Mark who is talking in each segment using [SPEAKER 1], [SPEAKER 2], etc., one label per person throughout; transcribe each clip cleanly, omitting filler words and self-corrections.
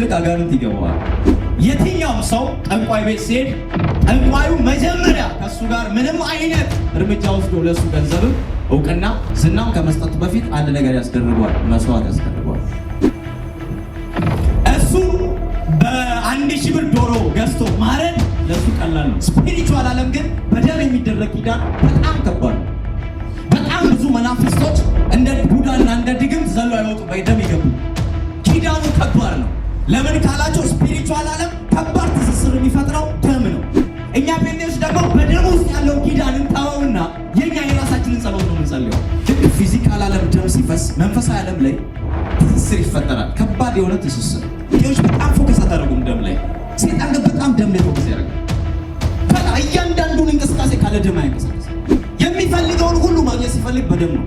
[SPEAKER 1] ይልቅ አጋንንት ይገባዋል። የትኛውም ሰው ጠንቋይ ቤት ሲሄድ ጠንቋዩ መጀመሪያ ከእሱ ጋር ምንም አይነት እርምጃ ወስዶ ለእሱ ገንዘብም እውቅና ዝናም ከመስጠቱ በፊት አንድ ነገር ያስደርገዋል፣ መስዋዕት ያስደርገዋል። እሱ በ1,000 ብር ዶሮ ገዝቶ ማረድ ለእሱ ቀላል ነው። Spiritual ዓለም ግን በደም የሚደረግ ኪዳን በጣም ከባድ ነው። በጣም ብዙ መናፍስቶች እንደ ቡዳና እንደ ድግምት ዘሎ አይወጡም፣ በደም ይገቡ። ኪዳኑ ከባድ ነው። ለምን ካላቸው spiritual ዓለም ከባድ ትስስር የሚፈጥረው ደም ነው። እኛ ጴንጤዎች ደግሞ በደም ውስጥ ያለው ኪዳን እንተወውና የኛ የራሳችንን ጸሎት ነው የምንጸልየው። ልክ physical ዓለም ደም ሲፈስ መንፈሳዊ ዓለም ላይ ትስስር ይፈጠራል። ከባድ የሆነ ትስስር። ጤዎች በጣም focus አታደርጉም ደም ላይ። ሴጣን ግን በጣም ደም ላይ focus ያደርጋል። በቃ እያንዳንዱን እንቅስቃሴ ካለ ደም አይንቀሳቀስም። የሚፈልገውን ሁሉ ማግኘት ሲፈልግ በደም ነው።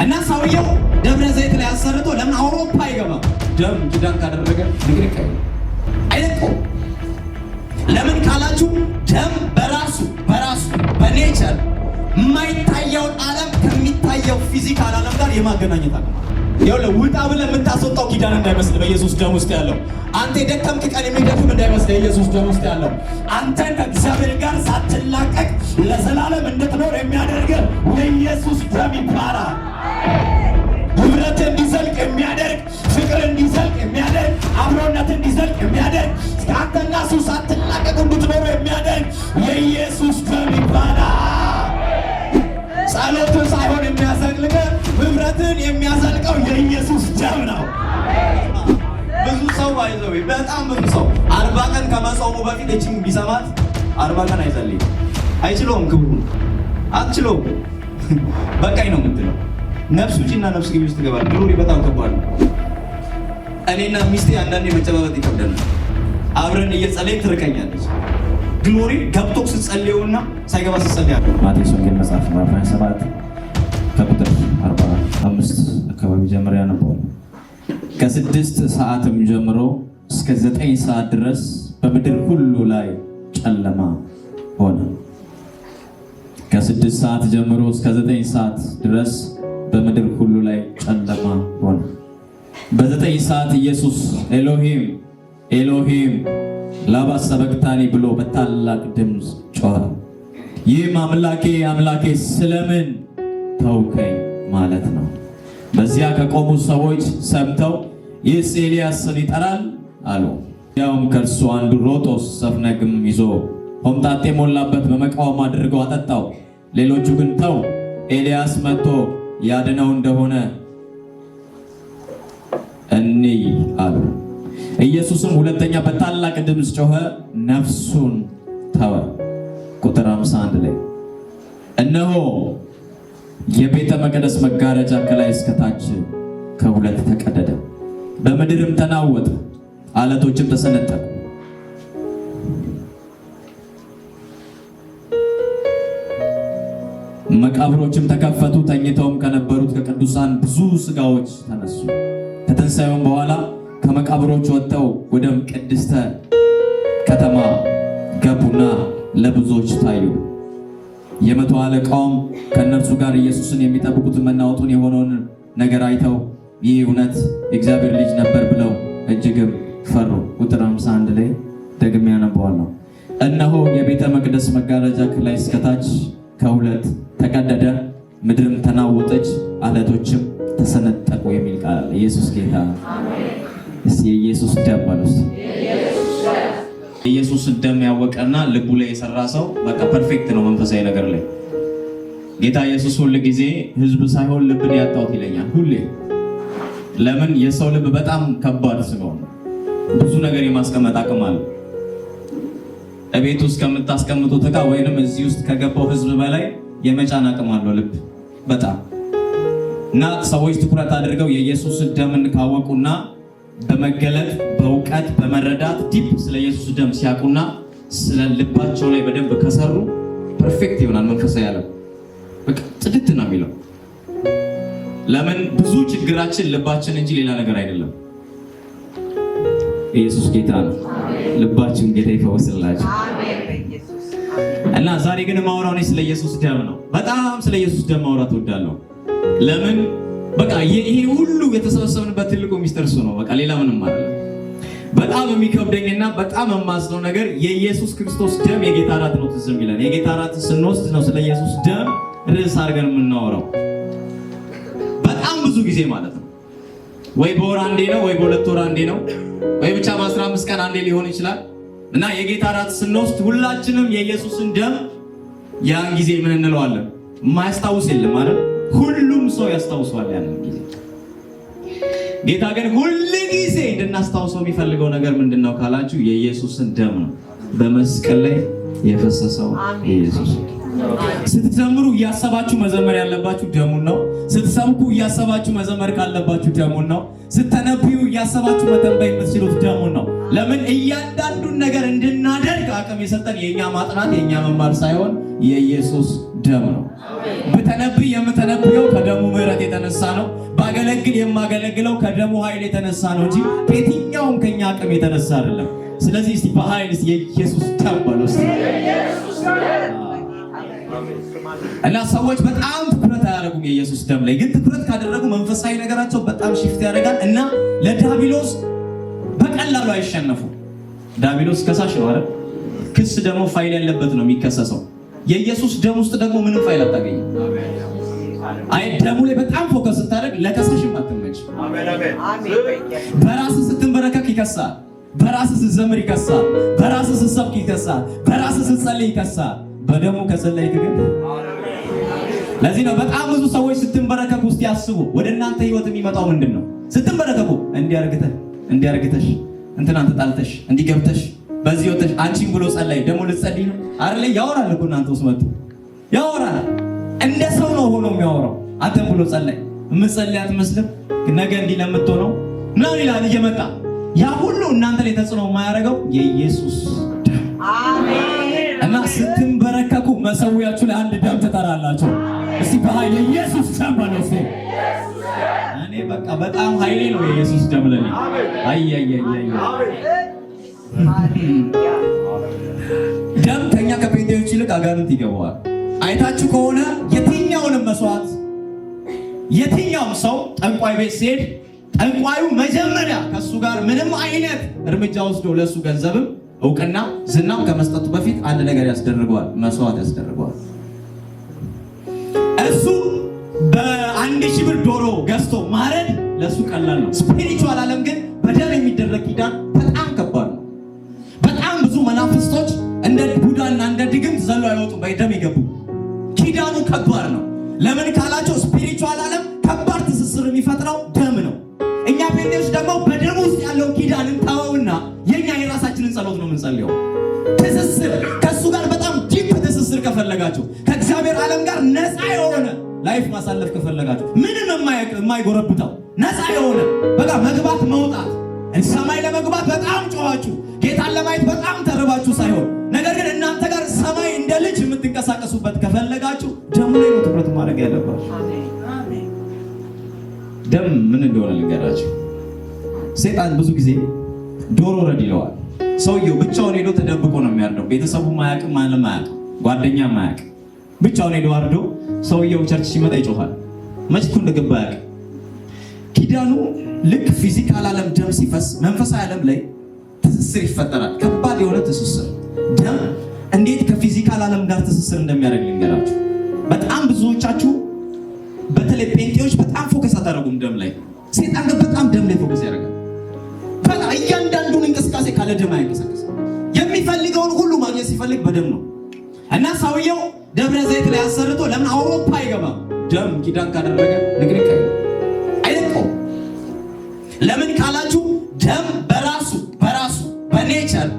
[SPEAKER 1] እና ሰውየው ደብረ ዘይት ላይ አሰርቶ ለምን አውሮፓ አይገባም? ደም ኪዳን ካደረገ ንቅንቅ አይልም፣ አይለቀውም። ለምን ካላችሁ ደም በራሱ በ nature የማይታየውን ዓለም ከሚታየው physical ዓለም ጋር የማገናኘት አቅም አለው። ይኸውልህ ውጣ ብለህ የምታስወጣው ኪዳን እንዳይመስል በኢየሱስ ደም ውስጥ ያለው፣ አንተ የደከምክ ቀን የሚደክም እንዳይመስል የኢየሱስ ደም ውስጥ ያለው፣ አንተን ከእግዚአብሔር ጋር ሳትላቀቅ ለዘላለም እንድትኖር የሚያደርግ የኢየሱስ ደም ይባላል። ህብረት እንዲዘልቅ የሚያደርግ፣ ፍቅር እንዲዘልቅ የሚያደርግ፣ አብሮነት እንዲዘልቅ የሚያደርግ፣ አንተና እሱ ሳትላቀቁ እንድትኖሩ የሚያደርግ የኢየሱስ ደም ይባላል። ጸሎትን ሳይሆን የሚያዘልቅ፣ ህብረትን የሚያዘልቀው የኢየሱስ ደም ነው። ብዙ ሰው ባይዘው በጣም ብዙ ሰው 40 ቀን ከመጾሙ በፊት እችን ቢሰማት 40 ቀን አይጸልይም። አይችለውም፣ ክብሩን አትችለውም። በቃኝ ነው የምትለው። ነፍስ ውጪና ነፍስ ግቢ ውስጥ ትገባለህ። Glory በጣም ከባድ ነው። እኔና ሚስቴ አንዳንዴ መጨባበጥ ይከብደናል። አብረን እየጸለይን ትርቀኛለች። Glory ገብቶ ስትጸልየውና ሳይገባ ስትጸልይ
[SPEAKER 2] ማቴዎስ ወንጌል መጽሐፍ ምዕራፍ 27 ከቁጥር 45 አካባቢ ጀምሮ ያነበዋል። ከ6 ሰዓትም ጀምሮ እስከ 9 ሰዓት ድረስ በምድር ሁሉ ላይ ጨለማ ሆነ። ከ6 ሰዓት ጀምሮ እስከ 9 ሰዓት ድረስ በምድር ሁሉ ላይ ጨለማ ሆነ። በ9 ሰዓት ኢየሱስ ኤሎሂም ኤሎሂም ላማ ሰበቅታኒ ብሎ በታላቅ ድምፅ ጮኸ። ይህም አምላኬ አምላኬ ስለምን ተውከኝ ማለት ነው። በዚያ ከቆሙ ሰዎች ሰምተው ይህስ ኤልያስን ይጠራል አሉ። ያውም ከእርሱ አንዱ ሮጦ ሰፍነግም ይዞ ሆምጣጤ ሞላበት፣ በመቃውም አድርገው አጠጣው። ሌሎቹ ግን ተው፣ ኤልያስ መጥቶ ያድነው እንደሆነ እንይ አሉ። ኢየሱስም ሁለተኛ በታላቅ ድምፅ ጮኸ፣ ነፍሱን ተወ። ቁጥር 51 ላይ እነሆ የቤተ መቅደስ መጋረጃ ከላይ እስከታች ከሁለት ተቀደደ፣ በምድርም ተናወጠ፣ አለቶችም ተሰነጠቁ። መቃብሮችም ተከፈቱ፣ ተኝተውም ከነበሩት ከቅዱሳን ብዙ ስጋዎች ተነሱ። ከትንሣኤውም በኋላ ከመቃብሮች ወጥተው ወደ ቅድስተ ከተማ ገቡና ለብዙዎች ታዩ። የመቶ አለቃውም ከእነርሱ ጋር ኢየሱስን የሚጠብቁትን መናወጡን የሆነውን ነገር አይተው ይህ እውነት የእግዚአብሔር ልጅ ነበር ብለው እጅግም ፈሩ። ቁጥር 51 ላይ ደግሜ ያነበዋለሁ። እነሆ የቤተ መቅደስ መጋረጃ ከላይ እስከታች ከሁለት ተቀደደ፣ ምድርም ተናወጠች፣ አለቶችም ተሰነጠቁ የሚል ቃል አለ። ኢየሱስ ጌታ። እስቲ የኢየሱስ ደም በሉ እስቲ። የኢየሱስን ደም ያወቀና ልቡ ላይ የሰራ ሰው በቃ perfect ነው መንፈሳዊ ነገር ላይ። ጌታ ኢየሱስ ሁል ጊዜ ሕዝብ ሳይሆን ልብን ያጣሁት ይለኛል ሁሌ። ለምን? የሰው ልብ በጣም ከባድ ስለሆነ ብዙ ነገር የማስቀመጥ አቅም አለ። እቤት ውስጥ ከምታስቀምጡት ዕቃ ወይንም እዚህ ውስጥ ከገባው ሕዝብ በላይ የመጫን አቅም አለው ልብ በጣም። እና ሰዎች ትኩረት አድርገው የኢየሱስን ደምን ካወቁና በመገለጥ በእውቀት በመረዳት deep ስለ ኢየሱስ ደም ሲያውቁና ስለ ልባቸው ላይ በደንብ ከሰሩ perfect ይሆናል። መንፈሳዊ ዓለም በቃ ጽድት ነው የሚለው። ለምን? ብዙ ችግራችን ልባችን እንጂ ሌላ ነገር አይደለም። ኢየሱስ ጌታ ነው። ልባችን ጌታ ይፈወስላችሁ። እና ዛሬ ግን ማውራው እኔ ስለ ኢየሱስ ደም ነው። በጣም ስለ ኢየሱስ ደም ማውራት እወዳለሁ። ለምን? በቃ ይሄ ሁሉ የተሰበሰብንበት ትልቁ ሚስጥር እሱ ነው። በቃ ሌላ ምንም አይደለም። በጣም የሚከብደኝና በጣም የማዝነው ነገር የኢየሱስ ክርስቶስ ደም የጌታ እራት ነው ትዝ የሚለን። የጌታ እራት ስንወስድ ነው ስለ ኢየሱስ ደም ርዕስ አድርገን የምናወራው በጣም ብዙ ጊዜ ማለት ነው። ወይ በወር አንዴ ነው፣ ወይ በ2 ወር አንዴ ነው፣ ወይ ብቻ በ15 ቀን አንዴ ሊሆን ይችላል። እና የጌታ እራት ስንወስድ ሁላችንም የኢየሱስን ደም ያን ጊዜ ምን እንለዋለን? የማያስታውስ የለም አይደል? ሁሉም ሰው ያስታውሰዋል ያንን ጊዜ። ጌታ ግን ሁል ጊዜ እንድናስታውሰው የሚፈልገው ነገር ምንድን ነው ካላችሁ የኢየሱስን ደም ነው። በመስቀል ላይ የፈሰሰው የኢየሱስ። ስትዘምሩ እያሰባችሁ መዘመር ያለባችሁ ደሙን ነው። ስትሰብኩ እያሰባችሁ መዘመር ካለባችሁ ደሙን ነው። ስተነብዩ እያሰባችሁ መተንበይ የምትችሉት ደሙን ነው። ለምን እያንዳንዱን ነገር እንድናደርግ አቅም የሰጠን የእኛ ማጥናት የእኛ መማር ሳይሆን የኢየሱስ ደም ነው። ብተነብይ የምተነብየው ከደሙ ምሕረት የተነሳ ነው። ባገለግል የማገለግለው ከደሙ ኃይል የተነሳ ነው እንጂ ከየትኛውም ከኛ አቅም የተነሳ አይደለም። ስለዚህ እስቲ በኃይል እስቲ የኢየሱስ ደም በሉ እስቲ። እና ሰዎች በጣም ትኩረት አያደርጉም የኢየሱስ ደም ላይ። ግን ትኩረት ካደረጉ መንፈሳዊ ነገራቸው በጣም shift ያደርጋል እና ለዳቢሎስ በቀላሉ አይሸነፉም። ዳቢሎስ ከሳሽ ነው አይደል? ክስ ደግሞ ፋይል ያለበት ነው የሚከሰሰው። የኢየሱስ ደም ውስጥ ደግሞ ምንም ፋይል አታገኝም። አይ ደሙ ላይ በጣም focus ስታደርግ ለከሳሽም አትመች። በራስህ ስትንበረከክ ይከሳል። በራስህ ስትዘምር ይከሳል። በራስህ ስትሰብክ ይከሳል። በራስህ ስትጸልይ ይከሳል። በደሙ ከጸለይክ ግን፣ ለዚህ ነው በጣም ብዙ ሰዎች ስትንበረከኩ ውስጥ ያስቡ። ወደ እናንተ ህይወት የሚመጣው ምንድን ነው? ስትንበረከኩ እንዲያርግተህ እንዲያርግተሽ እንትናን ተጣልተሽ እንዲገብተሽ በዚህ ወጥተሽ አንቺን ብሎ ጸለይ፣ ደግሞ ልትጸልይ ነው አይደል? ያወራል እኮ እናንተ ውስጥ መጥቶ ያወራል። እንደ ሰው ነው ሆኖ የሚያወራው። አንተን ብሎ ጸለይ፣ የምትጸልይ አትመስልም፣ ነገ እንዲህ ለምትሆነው ምናምን ይላል እየመጣ። ያ ሁሉ እናንተ ላይ ተጽዕኖ የማያደርገው የኢየሱስ ደም። እና ስትንበረከኩ መሰዊያችሁ ላይ አንድ ደም ትጠራላችሁ። እስቲ በኃይል የኢየሱስ ደም በሉ እስቲ። እኔ በቃ በጣም ኃይሌ ነው የኢየሱስ ደም ለኔ። አይ አይ አይ አይ፣ ደም ከኛ ከጴንጤዎች ይልቅ አጋንንት ይገባዋል። አይታችሁ ከሆነ የትኛውንም መስዋዕት፣ የትኛውም ሰው ጠንቋይ ቤት ሲሄድ ጠንቋዩ መጀመሪያ ከእሱ ጋር ምንም አይነት እርምጃ ወስዶ ለእሱ ገንዘብም እውቅና ዝናም ከመስጠቱ በፊት አንድ ነገር ያስደርገዋል፣ መስዋዕት ያስደርገዋል። እሱ በ1,000 ብር ዶሮ ገዝቶ ማረድ ለእሱ ቀላል ነው። Spiritual ዓለም ግን በደም የሚደረግ ኪዳን በጣም ከባድ ነው። በጣም ብዙ መናፍስቶች እንደ ቡዳና እንደ ድግምት ዘሎ አይወጡም፣ በደም የገቡ። ኪዳኑ ከባድ ነው። ለምን ካላችሁ spiritual ዓለም ከባድ ትስስር የሚፈጥረው ደም ነው። እኛ ጴንጤዎች ደግሞ በደም ውስጥ ያለውን ኪዳን እንተወውና የኛ የራሳችንን ጸሎት ነው የምንጸልየው። ትስስር ከእሱ ጋር በጣም deep ትስስር ከፈለጋችሁ፣ ከእግዚአብሔር ዓለም ጋር ነፃ የሆነ life ማሳለፍ ከፈለጋችሁ፣ ምንም የማይጎረብጠው ነፃ የሆነ በቃ መግባት መውጣት፣ ሰማይ ለመግባት በጣም ጮኻችሁ ጌታን ለማየት በጣም ተርባችሁ ሳይሆን ነገር ግን እናንተ ጋር ሰማይ እንደ ልጅ የምትንቀሳቀሱበት ከፈለጋችሁ ደሙ ላይ ነው ትኩረት ማድረግ ያለባችሁ። ደም ምን እንደሆነ ልንገራችሁ። ሰይጣን ብዙ ጊዜ ዶሮ ረድ ይለዋል። ሰውየው ብቻውን ሄዶ ተደብቆ ነው የሚያርደው። ቤተሰቡ ማያውቅም፣ ማንም አያውቅም፣ ጓደኛ ማያውቅም። ብቻውን ሄዶ አርዶ ሰውየው church ሲመጣ ይጮኻል። መች እኮ እንደገባ አያውቅም። ኪዳኑ ልክ physical ዓለም ደም ሲፈስ መንፈሳዊ ዓለም ላይ ትስስር ይፈጠራል። ከባድ የሆነ ትስስር። ደም እንዴት ከ physical ዓለም ጋር ትስስር እንደሚያደርግ ልንገራችሁ። በጣም ብዙዎቻችሁ በተለይ ጴንጤዎች በጣም focus አታደርጉም ደም ላይ። ሴጣን ግን በጣም ደም ላይ focus ያደርጋል። በጣም እያንዳንዱን እንቅስቃሴ ካለ ደም አያንቀሳቅስም። የሚፈልገውን ሁሉ ማግኘት ሲፈልግ በደም ነው። እና ሰውየው ደብረ ዘይት ላይ አሰርቶ ለምን አውሮፓ አይገባም? ደም ኪዳን ካደረገ ንቅንቅ አይለቀውም። ለምን ካላችሁ ደም በራሱ በራሱ በ nature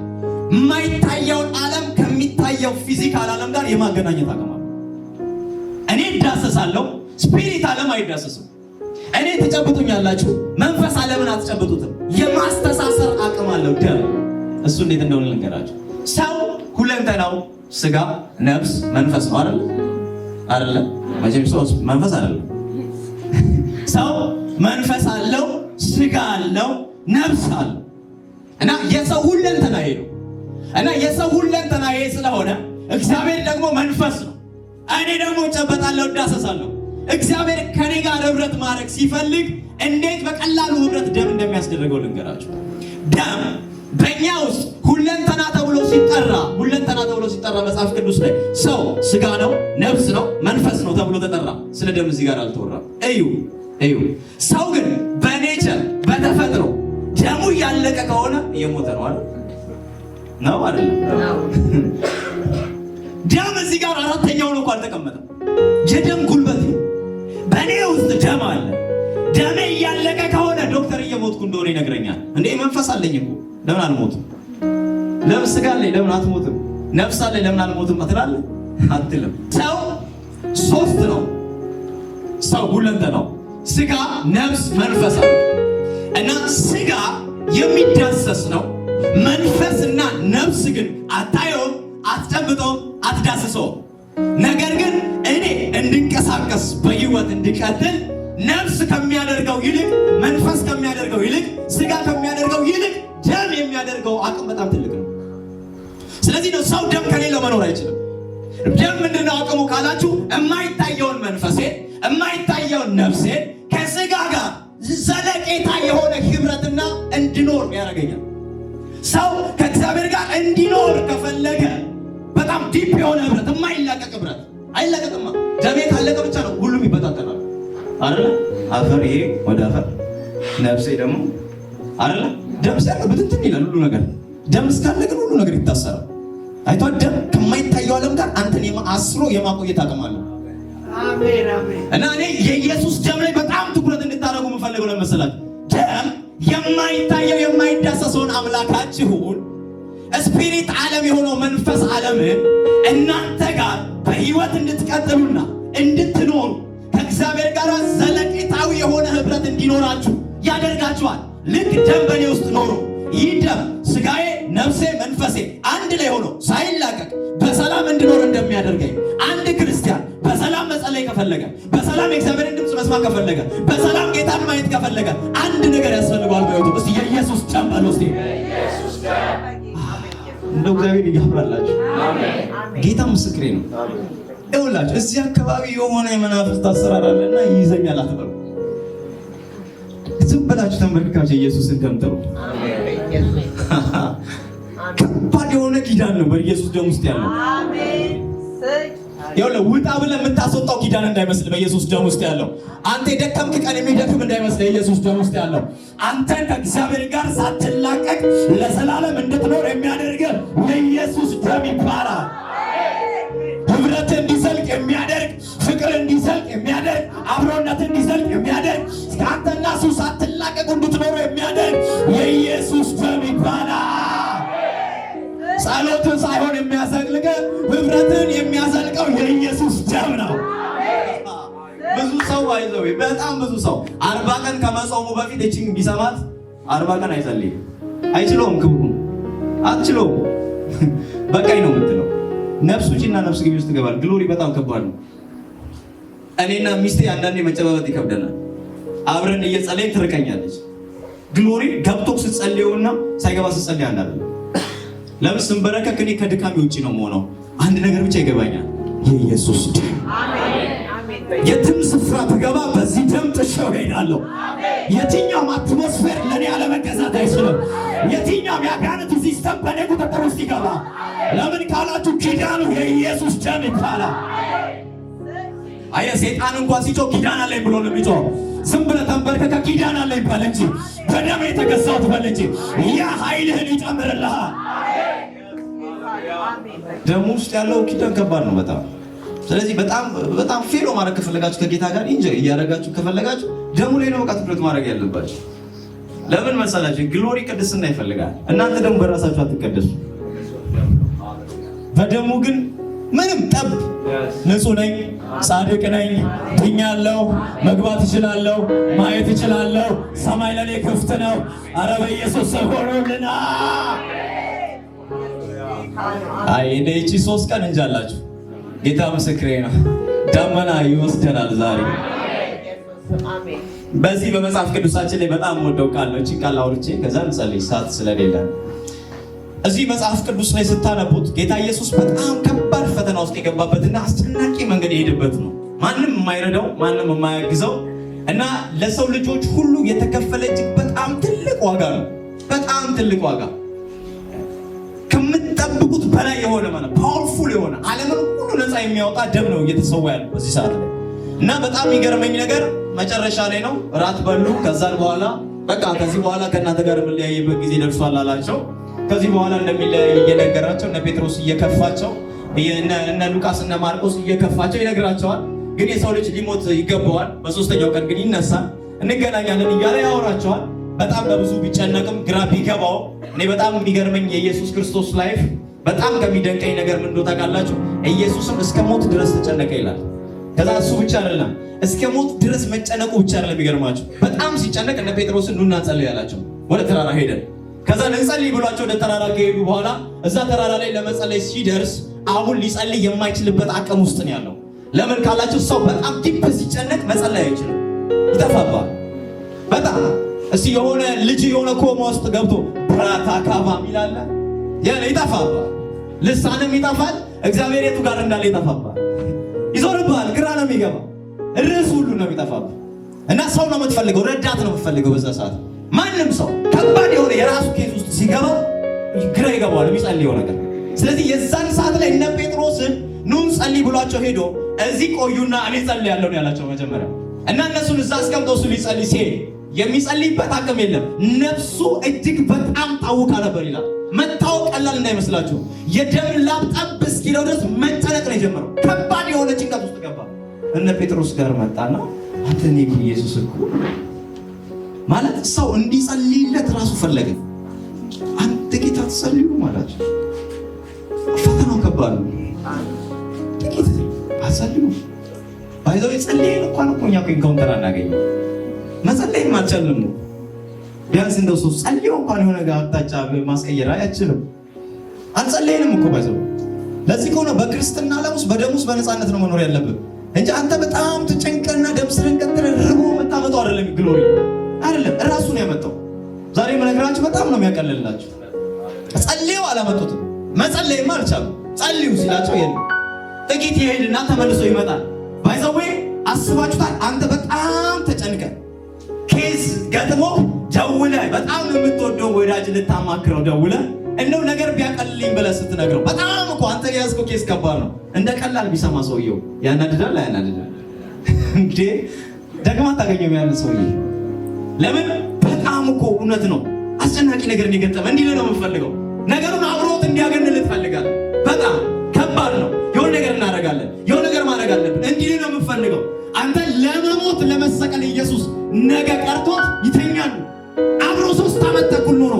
[SPEAKER 2] የማይታየውን ዓለም ከሚታየው physical ዓለም ጋር የማገናኘት አቅም አለው። እኔ እዳሰሳለሁ፣ spirit ዓለም አይዳሰስም። እኔ ትጨብጡኛላችሁ፣ መንፈስ ዓለምን አትጨብጡትም። የማስተሳሰር አቅም አለው ደም። እሱ እንዴት እንደሆነ ልንገራችሁ። ሰው ሁለንተናው ስጋ፣ ነፍስ፣ መንፈስ ነው አይደል? አይደለ? መቼም ሰው መንፈስ አይደለም። ሰው መንፈስ አለው፣ ስጋ አለው፣ ነፍስ አለው እና የሰው ሁለንተና ይሄ ነው። እና የሰው ሁለንተና ይሄ ስለሆነ እግዚአብሔር ደግሞ መንፈስ ነው። እኔ ደግሞ እጨበጣለሁ፣ እዳሰሳለሁ።
[SPEAKER 1] እግዚአብሔር ከኔ ጋር ህብረት ማድረግ ሲፈልግ እንዴት በቀላሉ ህብረት ደም እንደሚያስደርገው ልንገራችሁ። ደም በእኛ ውስጥ ሁለንተና ተብሎ ሲጠራ፣ ሁለንተና ተብሎ ሲጠራ መጽሐፍ ቅዱስ ላይ ሰው ስጋ ነው፣ ነፍስ ነው፣ መንፈስ ነው ተብሎ ተጠራ። ስለ ደም እዚህ ጋር አልተወራም። እዩ እዩ። ሰው ግን በ nature በተፈጥሮ ደሙ እያለቀ ከሆነ እየሞተ ነው አይደል? ነው አይደለም? ደም እዚህ ጋር አራተኛው ነው እኮ አልተቀመጠም። የደም ጉልበት ነው። በእኔ ውስጥ ደም አለ። ደሜ እያለቀ ከሆነ ዶክተር እየሞትኩ እንደሆነ ይነግረኛል። እንዴ መንፈስ አለኝ እኮ፣ ለምን አልሞትም? ለምን ስጋ አለኝ፣ ለምን አትሞትም? ነፍስ አለኝ፣ ለምን አልሞትም ትላለህ? አትልም። ሰው ሶስት ነው። ሰው ሁለንተናው ስጋ፣ ነፍስ፣ መንፈስ አለ እና ስጋ የሚዳሰስ ነው። መንፈስና ነፍስ ግን አታየውም፣ አትጨብጠውም፣ አትዳስሰውም። ነገር ግን እኔ እንድንቀሳቀስ፣ በህይወት እንድቀጥል ነፍስ ከሚያደርገው ይልቅ፣ መንፈስ ከሚያደርገው ይልቅ፣ ስጋ ከሚያደርገው ይልቅ ደም የሚያደርገው አቅም በጣም ትልቅ ነው። ስለዚህ ነው ሰው ደም ከሌለው መኖር አይችልም። ደም ምንድነው አቅሙ ካላችሁ፣ የማይታየውን መንፈሴ፣ የማይታየውን ነፍሴ ከስጋ ጋር ዘለቄታ የሆነ ህብረትና እንድኖር ያደርገኛል። ሰው ከእግዚአብሔር ጋር እንዲኖር ከፈለገ በጣም deep የሆነ ህብረት፣ የማይላቀቅ ህብረት፣ አይላቀቅማ። ደሜ ካለቀ ብቻ ነው ሁሉም ይበታተናል። አይደለ? አፈር ይሄ ወደ አፈር፣ ነፍሴ ደግሞ፣ አይደለ? ደም ሲያልቅ ብትንትን ይላል ሁሉ ነገር። ደም እስካለ ግን ሁሉ ነገር ይታሰራል። አይቷ ደም ከማይታየው ዓለም ጋር አንተን አስሮ የማቆየት አቅም አለው። እና እኔ የኢየሱስ ደም ላይ በጣም ትኩረት እንድታደርጉ የምፈልገው ለመሰላችሁ ደም የማይታየው የማይዳሰሰውን አምላካችሁን፣ spirit ዓለም የሆነው መንፈስ ዓለምን እናንተ ጋር በህይወት እንድትቀጥሉና እንድትኖሩ፣ ከእግዚአብሔር ጋር ዘለቄታዊ የሆነ ህብረት እንዲኖራችሁ ያደርጋችኋል። ልክ ደም በእኔ ውስጥ ኖሮ ይህ ደም ስጋዬ፣ ነፍሴ፣ መንፈሴ አንድ ላይ ሆኖ ሳይላቀቅ በሰላም እንድኖር እንደሚያደርገኝ፣ አንድ ክርስቲያን በሰላም መጸለይ ከፈለገ፣ በሰላም የእግዚአብሔርን ድምፅ መስማት ከፈለገ፣ በሰላም ጌታን ማየት ከፈለገ አንድ ነገር ያስፈልገዋል በሕይወቱ። እስቲ የኢየሱስ ደም በሉ እስቲ። እንደው እግዚአብሔር ያብራላችሁ። ጌታ ምስክሬ ነው። ይኸውላችሁ እዚህ አካባቢ የሆነ የመናፍስት አሰራር አለና ይይዘኛል አትበሉ። ዝም ብላችሁ ተንበርክካችሁ ኢየሱስን ደም ጥሩ። ከባድ የሆነ ኪዳን ነው በኢየሱስ ደም ውስጥ ያለው። ይኸውልህ ውጣ ብለህ የምታስወጣው ኪዳን እንዳይመስል በኢየሱስ ደም ውስጥ ያለው። አንተ የደከምክ ቀን የሚደክም እንዳይመስል የኢየሱስ ደም ውስጥ ያለው። አንተን ከእግዚአብሔር ጋር ሳትላቀቅ ለዘላለም እንድትኖር የሚያደርግ የኢየሱስ ደም ይባላል። ህብረት እንዲዘልቅ የሚያደርግ፣ ፍቅር እንዲዘልቅ የሚያደርግ፣ አብሮነት እንዲዘልቅ የሚያደርግ፣ ከአንተና እሱ ሳትላቀቁ እንድትኖሩ የሚያደርግ የኢየሱስ ደም ይባላል። ጸሎትን ሳይሆን የሚያዘልቀ ህብረትን የሚያዘልቀው የኢየሱስ ደም ነው። ብዙ ሰው አይዘው፣ በጣም ብዙ ሰው 40 ቀን ከመጾሙ በፊት እቺን ቢሰማት 40 ቀን አይጸልይም። አይችለውም፣ ክብሩን አትችለውም። በቃኝ ነው የምትለው። ነፍስ ውጪና ነፍስ ግቢ ውስጥ ትገባል። Glory በጣም ከባድ ነው። እኔና ሚስቴ አንዳንዴ መጨባበጥ ይከብደናል። አብረን እየጸለይን ትርቀኛለች። Glory ገብቶ ስትጸልየውና ሳይገባ ስትጸልይ አንድ አይደለም። ለምን? ስንበረከክ እኔ ከድካሜ ውጪ ነው የምሆነው። አንድ ነገር ብቻ ይገባኛል፣ የኢየሱስ ደም። የትም ስፍራ ብገባ በዚህ ደም ጥሼው እሄዳለሁ። የትኛውም atmosphere ለእኔ አለመገዛት አይችልም። የትኛውም የአጋንንት system በእኔ ቁጥጥር ውስጥ ይገባ። ለምን ካላችሁ ኪዳኑ የኢየሱስ ደም ይባላል። አየህ፣ ሴጣን እንኳን ሲጮህ ኪዳን አለኝ ብሎ ነው የሚጮህ። ዝም ብለህ ተንበርከከ ኪዳን አለኝ በል እንጂ፣ በደም የተገዛሁት በል እንጂ፣ ያ ኃይልህን ይጨምርልሃል። ደሙ ውስጥ ያለው ኪዳን ከባድ ነው በጣም። ስለዚህ በጣም በጣም fellow ማድረግ ከፈለጋችሁ፣ ከጌታ ጋር enjoy እያደረጋችሁ ከፈለጋችሁ ደሙ ላይ ነው በቃ ትኩረት ማድረግ ያለባችሁ። ለምን መሰላችሁ? Glory ቅድስና ይፈልጋል። እናንተ ደግሞ በራሳችሁ አትቀደሱ። በደሙ ግን ምንም ጠብ፣ ንጹህ ነኝ፣ ጻድቅ ነኝ፣ ድኛለሁ፣ መግባት እችላለሁ፣ ማየት እችላለሁ። ሰማይ ለኔ ክፍት ነው። አረ በኢየሱስ ስም ሆኖልና። አይ እንደ ይቺ 3 ቀን እንጃላችሁ። ጌታ ምስክሬ ነው። ደመና ይወስደናል ዛሬ። በዚህ በመጽሐፍ ቅዱሳችን ላይ በጣም ወደው ቃል ነው። እቺን ቃል አውርቼ ከዛ እንጸልይ ሰዓት ስለሌለ። እዚህ መጽሐፍ ቅዱስ ላይ ስታነቡት ጌታ ኢየሱስ በጣም ከባድ ፈተና ውስጥ የገባበትና አስጨናቂ መንገድ የሄደበት ነው።
[SPEAKER 2] ማንም የማይረዳው፣ ማንም የማያግዘው እና ለሰው ልጆች ሁሉ የተከፈለ እጅግ በጣም ትልቅ ዋጋ ነው። በጣም ትልቅ ዋጋ፣ ከምትጠብቁት በላይ የሆነ፣ ማለት powerful የሆነ፣ ዓለምን ሁሉ ነፃ የሚያወጣ ደም ነው እየተሰዋ ያለው በዚህ ሰዓት ላይ። እና በጣም የሚገርመኝ ነገር መጨረሻ ላይ ነው። እራት በሉ። ከዛን በኋላ በቃ ከዚህ በኋላ ከእናንተ ጋር የምለያይበት ጊዜ ደርሷል አላቸው። ከዚህ በኋላ እንደሚለያይ እየነገራቸው እነ ጴጥሮስ እየከፋቸው፣ እነ ሉቃስ እነ ማርቆስ እየከፋቸው ይነግራቸዋል። ግን የሰው ልጅ ሊሞት ይገባዋል፣ በሶስተኛው ቀን ግን ይነሳል፣ እንገናኛለን እያለ ያወራቸዋል። በጣም በብዙ ቢጨነቅም ግራ ቢገባው፣ እኔ በጣም የሚገርመኝ የኢየሱስ ክርስቶስ life በጣም ከሚደንቀኝ ነገር ምን እንደሆነ ታውቃላችሁ? ኢየሱስም እስከ ሞት ድረስ ተጨነቀ ይላል። ከዛ እሱ ብቻ አይደለም፣ እስከ ሞት ድረስ መጨነቁ ብቻ አይደለም። የሚገርማችሁ በጣም ሲጨነቅ እነ ጴጥሮስን ኑና እንጸልይ አላቸው። ወደ ተራራ ሄደን ከዛ እንጸልይ ብሏቸው ወደ ተራራ ከሄዱ በኋላ እዛ ተራራ ላይ ለመጸለይ ሲደርስ አሁን ሊጸልይ የማይችልበት አቅም ውስጥ ነው ያለው። ለምን ካላችሁ ሰው በጣም deep ሲጨነቅ መጸለይ አይችልም፣ ይጠፋባል። በጣም እስቲ የሆነ ልጅ የሆነ ኮማ ውስጥ ገብቶ ብራታ ካባ ሚላለ ያ ይጠፋባል፣ ልሳንም ይጠፋል። እግዚአብሔር የቱ ጋር እንዳለ ይጠፋባል፣ ይዞርብሃል፣ ግራ ነው የሚገባ፣ ርዕስ ሁሉ ነው የሚጠፋብህ። እና ሰው ነው የምትፈልገው፣ ረዳት ነው የምትፈልገው። በዛ ሰዓት ማንም ሰው ከባድ የሆነ የራሱ case ውስጥ ሲገባ ግራ ይገባዋል የሚጸልየው ነገር። ስለዚህ የዛን ሰዓት ላይ እነ ጴጥሮስን ኑ እንጸልይ ብሏቸው ሄዶ እዚህ ቆዩና እኔ ጸልያለሁ ነው ያላቸው መጀመሪያ። እና እነሱን እዛ አስቀምጠው እሱ ሊጸልይ ሲሄድ የሚጸልይበት አቅም የለም። ነፍሱ እጅግ በጣም ታውካ ነበር ይላል። መታወቅ ቀላል እንዳይመስላችሁ። የደም ላብ ጠብ እስኪለው ድረስ መጨነቅ ነው የጀመረው። ከባድ የሆነ ጭንቀት ውስጥ ገባ። እነ ጴጥሮስ ጋር መጣና አንተ እኔ እኮ ኢየሱስ እኮ ማለት ሰው እንዲጸልይለት ራሱ ፈለገ። አንተ ጌታ ትጸልዩ ማለት ፈተናው ከባድ ነው። ጥቂት አጸልዩ by the way ጸልየን እንኳን እኮ እኛ እኮ encounter አናገኝም። መጸለይም አልቻልንም። ቢያንስ እንደው ሰው ጸልዮ እንኳን የሆነ ነገር አቅጣጫ ማስቀየር አይችልም። አልጸለይንም እኮ by the way። ለዚህ ከሆነ በክርስትና ዓለም ውስጥ በደም ውስጥ በነፃነት ነው መኖር ያለብን እንጂ አንተ በጣም ተጨንቀና ደም ስርን ቀጥረህ ርቦ የምታመጣው አይደለም። Glory አይደለም፣ እራሱ ነው ያመጣው። ዛሬ የምነግራችሁ በጣም ነው የሚያቀልላችሁ። ጸልየው አላመጡትም። መጸለይማ አልቻሉም። ጸልዩ ሲላቸው የለም። ጥቂት ይሄድና ተመልሶ ይመጣል። By the way አስባችሁታል? አንተ በጣም ተጨንቀህ case ገጥሞ ደውለህ በጣም የምትወደው ወዳጅ ልታማክረው ደውለህ እንደው ነገር ቢያቀልልኝ ብለህ ስትነግረው በጣም እኮ አንተ የያዝከው case ከባድ ነው። እንደ ቀላል ቢሰማ ሰውየው ያናድዳል አያናድዳል? እንዴ ደግማ አታገኘውም ያን ሰውዬ። ለምን? በጣም እኮ እውነት ነው፣ አስጨናቂ ነገር የገጠመ እንዲህ ነው የምፈልገው። ነገሩን አብሮት እንዲያገንልህ ትፈልጋለህ። በጣም ከባድ ነው። የሆነ ነገር እናደርጋለን፣ የሆነ ነገር ማድረግ አለብን። እንዲህ ነው የምፈልገው። አንተ ለመሞት ለመሰቀል ኢየሱስ ነገ ቀርቶት ይተኛሉ። አብሮ 3 ዓመት ተኩል ኖሮ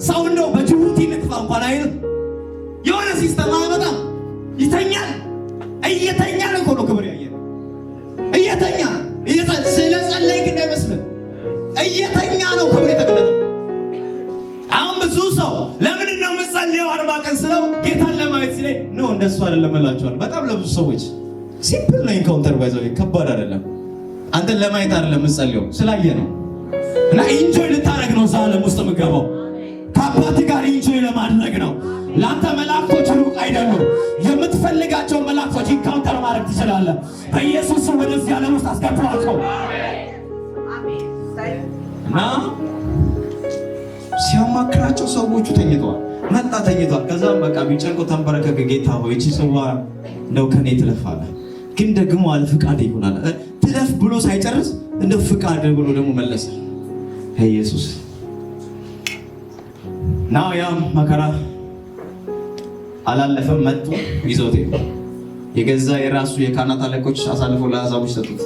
[SPEAKER 2] ሰው እንደው በጅቡቲ ንጥፋ እንኳን አይልም። የሆነ system አያመጣም። ይተኛል። እየተኛ ነው እኮ ነው ክብር ያየ እየተኛ፣ ስለ ጸለይክ እንዳይመስልህ፣ እየተኛ ነው ክብር የተገለጠው። አሁን ብዙ ሰው ለምንድን ነው የምጸልየው 40 ቀን ስለው ጌታን ለማየት ሲለኝ no እንደሱ አይደለም እላቸዋለሁ። በጣም ለብዙ ሰዎች simple ነው encounter፣ by the way ከባድ አይደለም። አንተን ለማየት አይደለም የምጸልየው፣ ስላየ ነው እና enjoy ልታደርግ ነው እዛ ዓለም ውስጥ የምገባው፣ ከአባት ጋር enjoy ለማድረግ ነው። ለአንተ መላእክቶች ሩቅ አይደሉም። የምትፈልጋቸው መላእክቶች encounter ማድረግ ትችላለህ። በኢየሱስ ስም ወደዚህ ዓለም ውስጥ አስገባቸው እና ሲያማክራቸው ሰዎቹ ተኝተዋል። መጣ፣ ተኝቷል። ከዛም በቃ ቢጨንቀው ተንበረከከ። ጌታ ሆይ ይህቺ ጽዋ እንደው ከኔ ትለፍ አለ። ግን ደግሞ አለ ፍቃድ ይሆናል። ትለፍ ብሎ ሳይጨርስ እንደ ፍቃድ ብሎ ደግሞ መለሰ። ኢየሱስ now ያም መከራ አላለፈም። መጡ፣ ይዘውት ሄዱ። የገዛ የራሱ የካህናት አለቆች አሳልፈው ለአሕዛቦች ሰጡት።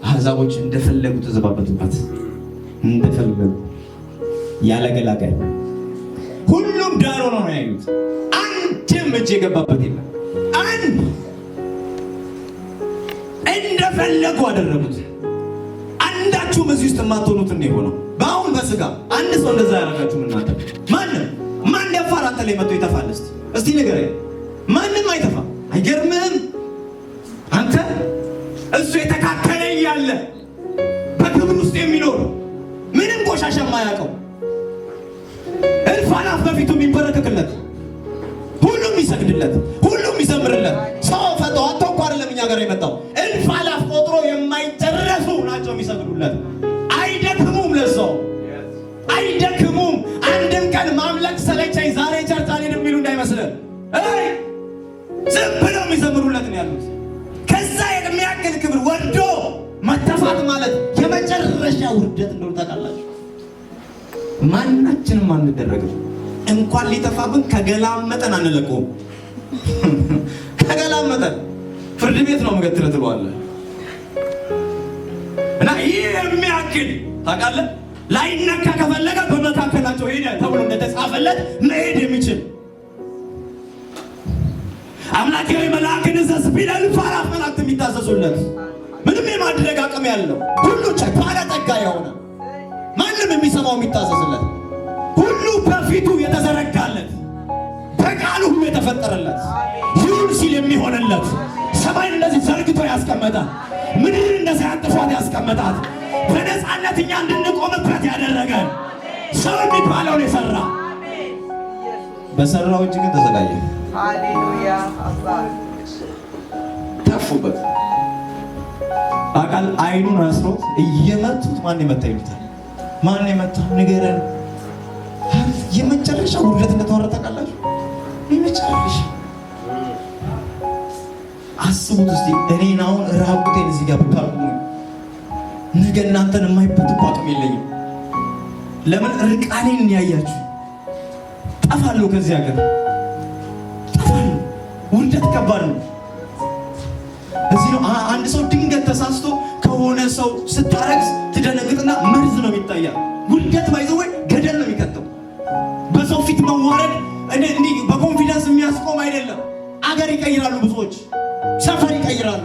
[SPEAKER 2] አሕዛቦች እንደፈለጉ ተዘባበቱበት፣ እንደፈለጉ ያለ ገላጋይ። ሁሉም ዳር ሆኖ ነው ያዩት። አንድም እጅ የገባበት የለም። አንድ እንደፈለጉ አደረጉት። አንዳችሁም እዚህ ውስጥ የማትሆኑት ነው የሆነው። በአሁን በስጋ አንድ ሰው እንደዛ ያደረጋችሁም እናንተ ማንም ማን ደፋር አንተ ላይ መጥቶ ይተፋል? እስቲ እስቲ ንገረኝ። ማንም አይተፋ። አይገርምህም? አንተ እሱ የተካከለ እያለ በክብር ውስጥ የሚኖር፣ ምንም ቆሻሻ የማያውቀው፣ እልፍ አላፍ በፊቱ የሚንበረከክለት፣ ሁሉም የሚሰግድለት፣ ሁሉም የሚዘምርለት፣ ሰው ፈቶ አቶ እኮ አይደለም እኛ ጋር የመጣው፣ እልፍ አላፍ
[SPEAKER 1] የሚሰግዱለት። አይደክሙም፣ ለዛው አይደክሙም። አንድም ቀን ማምለክ ሰለቸኝ ዛሬ church አልሄድም የሚሉ እንዳይመስልህ። አይ ዝም ብለው የሚዘምሩለት ነው ያሉት። ከዛ የሚያክል ክብር ወርዶ መተፋት ማለት የመጨረሻ ውርደት እንደሆነ ታውቃላችሁ። ማናችንም አንደረግም። እንኳን ሊተፋብን ከገላመጠን አንለቀውም። ከገላመጠን ፍርድ ቤት ነው መገትረ ትለዋለህ። እና ይህ የሚያክል ታውቃለህ፣ ላይነካ ከፈለገ በመካከላቸው ሄደ ተብሎ እንደተጻፈለት መሄድ የሚችል አምላኬ ሆይ መልአክን እዘዝ ቢል እልፍ አእላፍ መላእክት የሚታዘዙለት ምንም የማድረግ አቅም ያለው ሁሉ ቻይ ባለጠጋ የሆነ ማንም የሚሰማው የሚታዘዝለት ሁሉ በፊቱ የተዘረጋለት በቃሉ ሁሉ የተፈጠረለት ይሁን ሲል የሚሆንለት ሰማይን እንደዚህ ዘርግቶ ያስቀመጣት ምድርን እንደዚህ አንጥፏት ያስቀመጣት በነፃነት እኛ እንድንቆምበት ያደረገን ሰው የሚባለውን የሰራ በሰራው እጅ ግን ተሰቃየ።
[SPEAKER 3] ሃሌሉያ አባ
[SPEAKER 1] ተፉበት። አቃል አይኑን አስሮት እየመቱት ማን የመታ ይሉታል። ማን የመታ ንገረን። የመጨረሻ ውርደት እንደተዋረደ ታውቃላችሁ። የመጨረሻ አስቡት እስቲ። እኔን አሁን ራቁቴን እዚህ ጋር ብታቆሙኝ ነገ እናንተን የማይበት እኮ አቅም የለኝም። ለምን እርቃኔን ያያችሁ ጠፋለሁ፣ ከዚህ ሀገር ጠፋለሁ። ውርደት ከባድ ነው። እዚህ ነው አንድ ሰው ድንገት ተሳስቶ ከሆነ ሰው ስታረግዝ ትደነግጥና መርዝ ነው የሚታያ። ውርደት by the way ገደል ነው የሚከተው። በሰው ፊት መዋረድ እንዲህ በ confidence የሚያስቆም አይደለም። አገር ይቀይራሉ፣ ብዙዎች ሰፈር ይቀይራሉ፣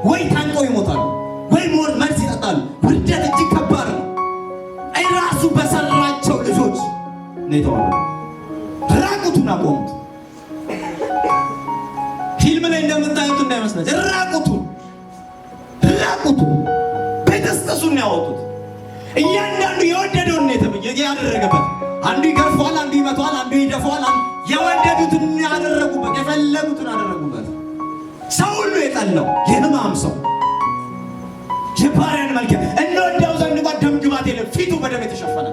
[SPEAKER 1] ወይ ታንቀው ይሞታሉ፣ ወይ ሞር መርዝ ይጠጣሉ። ውርደት እጅግ ከባድ ነው። ራሱ በሰራቸው ልጆች ነው የተዋረደው። ራቁቱን አቆሙት። ፊልም ላይ እንደምታዩት እንዳይመስላችሁ ራቁቱን ራቁቱን ቤተስተሱን ነው ያወጡት። እያንዳንዱ የወደደውን ነው ያደረገበት። አንዱ ይገርፈዋል፣ አንዱ ይመተዋል፣ አንዱ ይደፈዋል። የወደዱትን ያደረጉበት፣ የፈለጉትን አደረጉበት። ሰው ሁሉ የጠላው የህማም ሰው የባሪያን መልክ እንወደው ዘንድ እንኳን ደም ግባት የለም። ፊቱ በደም የተሸፈነ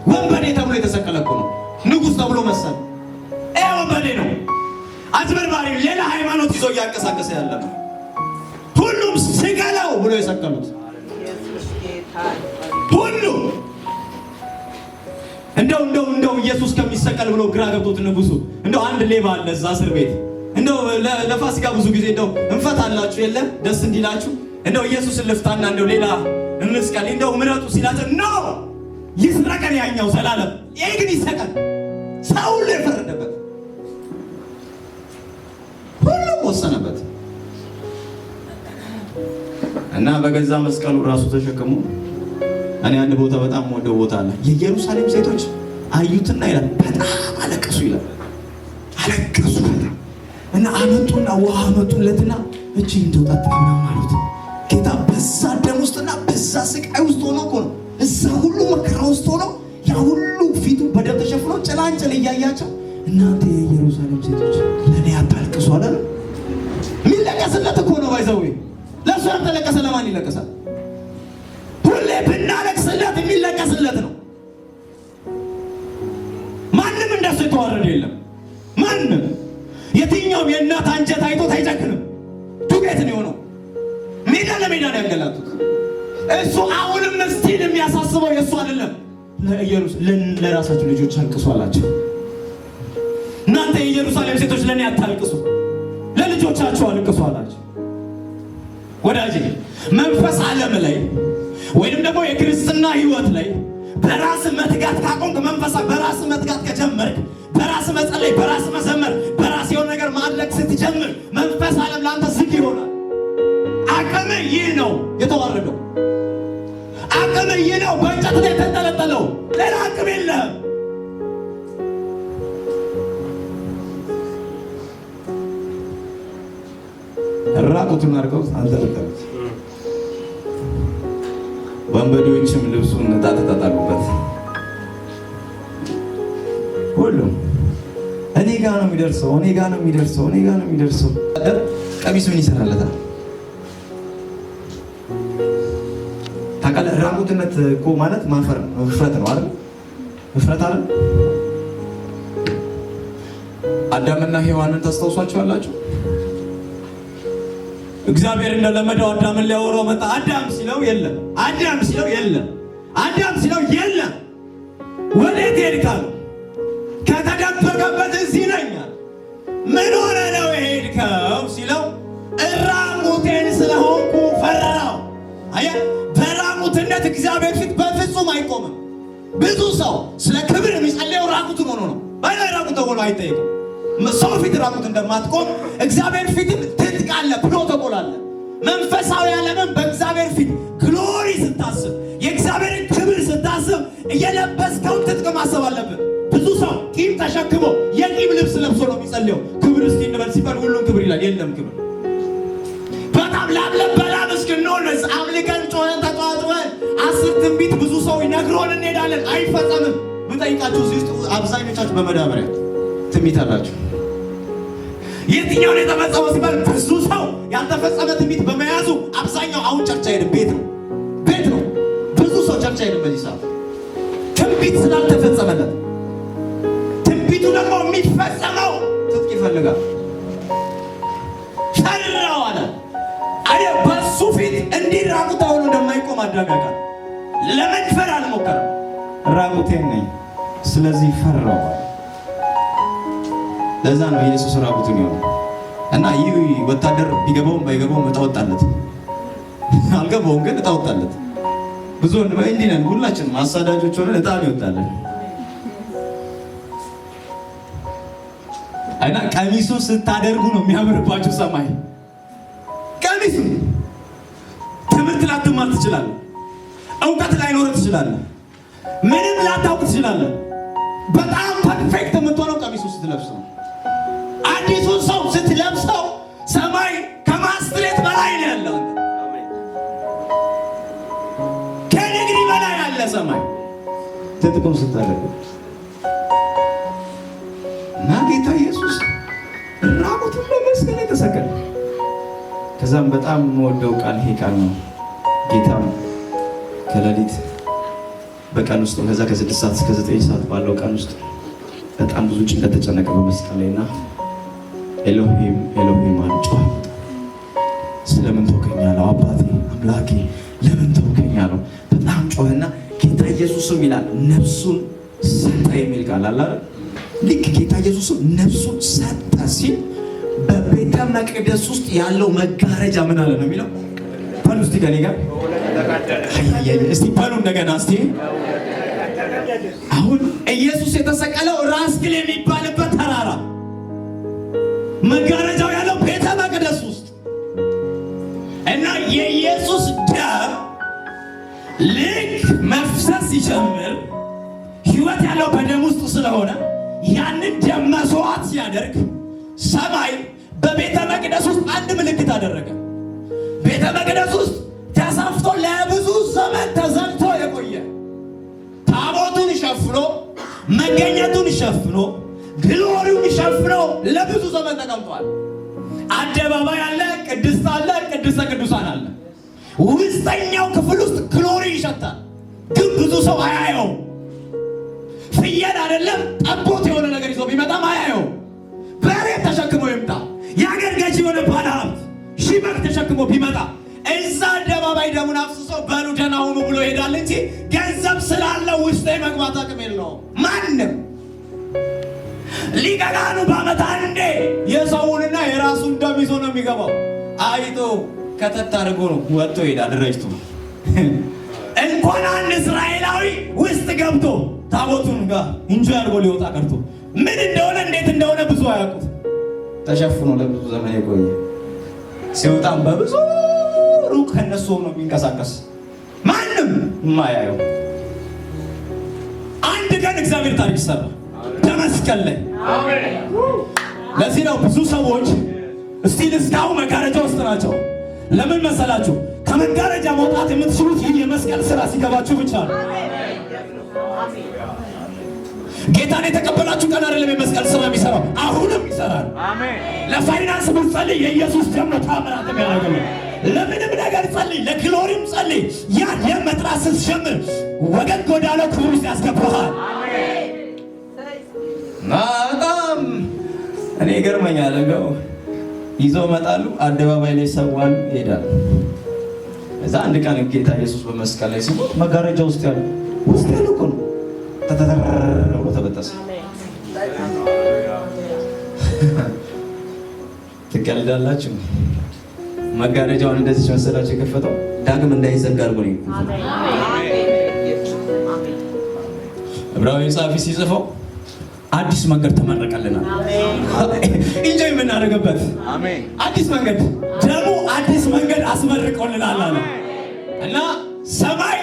[SPEAKER 1] ወንበዴ ተብሎ የተሰቀለ እኮ ነው። ንጉሥ ተብሎ መሰል ይሄ ወንበዴ ነው፣ አጭበርባሪ፣ ሌላ ሃይማኖት ይዞ እያንቀሳቀሰ ያለ ነው። ሁሉም ስቀለው ብሎ የሰቀሉት
[SPEAKER 3] ኢየሱስ ጌታ
[SPEAKER 1] ሁሉ እንደው እንደው እንደው ኢየሱስ ከሚሰቀል ብሎ ግራ ገብቶት ንጉሱ እንደው አንድ ሌባ አለ እዛ እስር ቤት እንደው ለፋሲካ ብዙ ጊዜ እንደው እንፈታላችሁ የለ ደስ እንዲላችሁ እንደው ኢየሱስን ልፍታና እንደው ሌላ እንስቀል እንደው ምረጡ ሲላቸው no ይስረቀን ያኛው ዘላለም ይሄ ግን ይሰቀል። ሰው ሁሉ የፈረደበት ሁሉም ወሰነበት እና በገዛ መስቀሉ ራሱ ተሸክሞ እኔ አንድ ቦታ በጣም ወደው ቦታ አለ። የኢየሩሳሌም ሴቶች አዩትና ይላል በጣም አለቀሱ ይላል። አለቀሱ በጣም እና አመጡና ውሃ አመጡለትና እቺ እንደው ጠጣ ምናምን አሉት። ጌታ በዛ ደም ውስጥና በዛ ስቃይ ውስጥ ሆኖ እኮ ነው እዛ ሁሉ መከራ ውስጥ ሆኖ ያ ሁሉ ፊቱ በደም ተሸፍኖ ጭላንጭል እያያቸው እናንተ የኢየሩሳሌም ሴቶች ለእኔ አታልቅሱ አለ። የሚለቀስለት እኮ ነው by the way ለእሱ ያልተለቀሰ ለማን ይለቀሳል? ሁሌ ብናለቅስለት የሚለቀስለት ነው። ማንም እንደሱ የተዋረደ የለም። ማንም የትኛውም የእናት አንጀት አይቶት አይጨክንም። ዱቄት ነው የሆነው። ሜዳ ለሜዳ ነው ያንገላቱት። እሱ አሁንም still የሚያሳስበው የእሱ አይደለም። ለራሳችሁ ልጆች አልቅሱ አላቸው። እናንተ የኢየሩሳሌም ሴቶች ለእኔ አታልቅሱ፣ ለልጆቻችሁ አልቅሱ አላቸው። ወዳጄ መንፈስ ዓለም ላይ ወይንም ደግሞ የክርስትና ሕይወት ላይ በራስ መትጋት ካቆምክ፣ መንፈሳ በራስ መትጋት ከጀመርክ፣ በራስ መጸለይ፣ በራስ መዘመር፣ በራስ የሆነ ነገር ማድረግ ስትጀምር መንፈስ ዓለም ለአንተ ዝግ ይሆናል። አቅም ይህ ነው የተዋረደው። አቅም ይህ ነው በእንጨት ላይ የተንጠለጠለው። ሌላ አቅም የለህም። ራቁቱን አድርገው አንጠለጠሉት። ወንበዴዎችም ልብሱን ዕጣ ተጣጣሉበት። ሁሉም እኔ ጋ ነው የሚደርሰው፣ እኔ ጋ ነው የሚደርሰው፣ እኔ ጋ ነው የሚደርሰው። ቀሚስ ምን ይሰራለታል? ራቁትነት እኮ ማለት ማፈር ነው፣ እፍረት ነው አይደል? እፍረት አይደል?
[SPEAKER 2] አዳምና ሔዋንን ታስታውሷቸዋላችሁ?
[SPEAKER 1] እግዚአብሔር እንደለመደው አዳምን ሊያወራው መጣ። አዳም ሲለው የለም፣ አዳም ሲለው የለም፣ አዳም ሲለው የለም። ወዴት ሄድክ አለው። ከተደበቀበት እዚህ ነኝ አለ። ምን ሆነ ነው የሄድከው ሲለው እራቁቴን ስለሆንኩ ፈራው። አየህ፣ በራቁትነት እግዚአብሔር ፊት በፍጹም አይቆምም። ብዙ ሰው ስለ ክብር የሚጸልየው ራቁቱን ሆኖ ነው። ባይ ራቁት ሆኖ አይጠየቅም። ሰው ፊት ራቁት እንደማትቆም እግዚአብሔር ፊትም ትጥቅ አለ፣ ፕሮቶኮል አለ። መንፈሳዊ ዓለምን በእግዚአብሔር ፊት glory ስታስብ፣ የእግዚአብሔርን ክብር ስታስብ እየለበስከውን ትጥቅ ማሰብ አለብን። ብዙ ሰው ቂም ተሸክሞ የቂም ልብስ ለብሶ ነው የሚጸልየው። ክብር እስቲ እንበል ሲባል ሁሉም ክብር ይላል። የለም ክብር። በጣም ላብለብ በላብ እስክንሆን ድረስ አምልከን ጮኸን ተጧጡፈን 10 ትንቢት ብዙ ሰው ይነግሮን እንሄዳለን፣ አይፈጸምም። ብጠይቃችሁ እዚህ ውስጥ አብዛኞቻችሁ በመዳበሪያ ትንቢት አላችሁ። የትኛውን የተፈጸመው ሲባል ብዙ ሰው ያልተፈጸመ ትንቢት በመያዙ አብዛኛው አሁን church አይሄድም። ቤት ነው ቤት ነው። ብዙ ሰው church አይሄድም በዚህ ሰዓት ትንቢት ስላልተፈጸመለት። ትንቢቱ ደግሞ የሚፈጸመው ትጥቅ ይፈልጋል። ፈራው አለ። አየ በሱ ፊት እንዲህ ራቁት ሆኖ እንደማይቆም አዳም ያውቃል። ለመድፈር አልሞከረም።
[SPEAKER 2] ራቁቴን ነኝ ስለዚህ ፈራው። ለዛ ነው ኢየሱስ ራቁቱን የሆነው። እና ይህ ወታደር ቢገባውም ባይገባውም እጣ ወጣለት። አልገባውም ግን እጣ ወጣለት። ብዙ እንዲህ ነን ሁላችንም፣ አሳዳጆች ሆነን እጣ ነው ይወጣለን። እና ቀሚሱን ስታደርጉ ነው የሚያምርባችሁ ሰማይ።
[SPEAKER 1] ቀሚሱ ትምህርት ላትማር ትችላለህ። እውቀት ላይኖር ትችላለህ። ምንም ላታውቅ ትችላለህ። በጣም perfect የምትሆነው ቀሚሱ ስትለብስ ነው። አዲሱን ሰው ስትለብሰው ሰማይ ከማስትሬት በላይ ነው ያለው። ከዲግሪ በላይ ያለ ሰማይ
[SPEAKER 2] ትጥቁን ስታደርጉ እና ጌታ ኢየሱስ ራቁቱን በመስቀል ላይ ተሰቀለ። ከዛም በጣም የምወደው ቃል ይሄ ቃል ነው። ጌታም ከሌሊት በቀን ውስጥ ከዛ ከ6 ሰዓት እስከ 9 ሰዓት ባለው ቀን ውስጥ በጣም ብዙ ጭንቀት ተጨነቀ በመስቀል ላይ እና ኤሎሂም ኤሎሂም አለ፣ ጮኸ። ስለምን ተውከኝ አለው። አባቴ አምላኬ ለምን ተውከኝ አለው። በጣም ጮኸና ጌታ ኢየሱስም ይላል ነፍሱን ሰጠ የሚል ቃል አለ አይደል? ልክ ጌታ ኢየሱስም ነፍሱን ሰጠ ሲል በቤተ መቅደስ ውስጥ ያለው መጋረጃ ምን አለ ነው የሚለው። በሉ እስቲ ከእኔ ጋር እስቲ በሉ እንደገና እስቲ።
[SPEAKER 1] አሁን ኢየሱስ የተሰቀለው ራስ ቅል የሚባልበት ተራራ መጋረጃው ያለው ቤተ መቅደስ ውስጥ እና የኢየሱስ ደም ልክ መፍሰስ ሲጀምር ሕይወት ያለው በደም ውስጥ ስለሆነ ያንን ደም መስዋዕት ሲያደርግ ሰማይ በቤተ መቅደስ ውስጥ አንድ ምልክት አደረገ። ቤተ መቅደስ ውስጥ ተሰፍቶ ለብዙ ዘመን ተዘግቶ የቆየ ታቦቱን ሸፍኖ መገኘቱን ሸፍኖ glory ውን ሸፍኖ ለብዙ ዘመን ተቀምጧል። አደባባይ አለ፣ ቅድስት አለ፣ ቅድስተ ቅዱሳን አለ። ውስጠኛው ክፍል ውስጥ glory ይሸታል፣ ግን ብዙ ሰው አያየውም። ፍየል አይደለም ጠቦት የሆነ ነገር ይዞ ቢመጣም አያየውም። በሬ ተሸክሞ ይምጣ፣ የአገር ገዢ የሆነ ባለሀብት ሺህ በግ ተሸክሞ ቢመጣ እዛ አደባባይ ደሙን አፍስሶ በሉ ደህና ሁኑ ብሎ ይሄዳል እንጂ ገንዘብ ስላለው ውስጥ መግባት አቅም የለውም ማንም። ሊቀ ካህኑ በዓመት አንዴ የሰውንና የራሱን ደም ይዞ ነው የሚገባው። አይቶ ከተት አድርጎ ነው ወጥቶ ይሄዳል ረጭቶ። እንኳን አንድ እስራኤላዊ ውስጥ ገብቶ ታቦቱን ጋር enjoy አድርጎ ሊወጣ ቀርቶ ምን እንደሆነ እንዴት እንደሆነ ብዙ አያውቁት።
[SPEAKER 2] ተሸፍኖ ለብዙ ዘመን የቆየ
[SPEAKER 1] ሲወጣም በብዙ ሩቅ ከነሱ ሆኖ የሚንቀሳቀስ ማንም የማያየው አንድ ቀን እግዚአብሔር ታሪክ ሰራ በመስቀል ላይ። ለዚህ ነው ብዙ ሰዎች still እስካሁን መጋረጃ ውስጥ ናቸው። ለምን መሰላችሁ? ከመጋረጃ መውጣት የምትችሉት ይህ የመስቀል ስራ ሲገባችሁ ብቻ ነው። ጌታን የተቀበላችሁ ቀን አይደለም የመስቀል ስራ የሚሰራው፣ አሁንም ይሰራል። ለፋይናንስ ብትጸልይ የኢየሱስ ደም ነው ታምራት የሚያደርግልን። ለምንም ነገር ጸልይ፣ ለ glory ም ጸልይ። ያ ደም መጥራት ስትጀምር ወገግ ወዳለው ክብር ውስጥ ያስገባሃል።
[SPEAKER 2] በጣም እኔ ይገርመኛል። እንደው ይዘው መጣሉ፣ አደባባይ ላይ ሰዋን ይሄዳል። እዛ አንድ ቀን ጌታ ኢየሱስ በመስቀል ላይ ሲሞት መጋረጃ ውስጥ ያለው እኮ ነው ተተተር ብሎ ተበጠሰ። ትቀልዳላችሁ። መጋረጃውን እንደዚህ መሰላችሁ የከፈተው ዳግም እንዳይዘጋ አድርጎ ነው የከፈተው። ዕብራዊ ጸሐፊ ሲጽፈው
[SPEAKER 1] አዲስ መንገድ ተመረቀልናል። Enjoy የምናደርግበት አዲስ መንገድ፣ ደሙ አዲስ መንገድ አስመርቆልናል አለ እና ሰማይ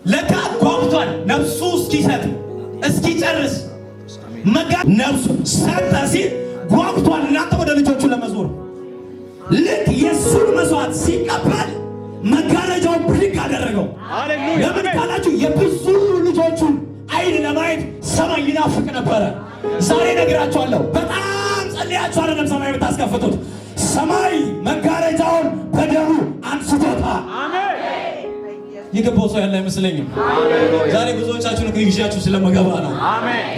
[SPEAKER 1] ለካ ጓጉቷል። ነፍሱ እስኪሰጥ እስኪጨርስ መጋ ነፍሱ ሰጠ ሲል ጓጉቷል። እናንተ ወደ ልጆቹ ለመዞር ልክ የእሱን መስዋዕት ሲቀበል መጋረጃውን ብድግ አደረገው። ለምን ካላችሁ የብዙ ልጆቹን አይን ለማየት ሰማይ ይናፍቅ ነበረ። ዛሬ እነግራችኋለሁ፣ በጣም ጸልያችሁ አይደለም ሰማይ የምታስከፍቱት። ሰማይ መጋረጃውን በደሙ አንስቶታል።
[SPEAKER 2] የገባው ሰው ያለ አይመስለኝም። ዛሬ ብዙዎቻችሁን እኮ ይዣችሁ ስለመገባ ነው።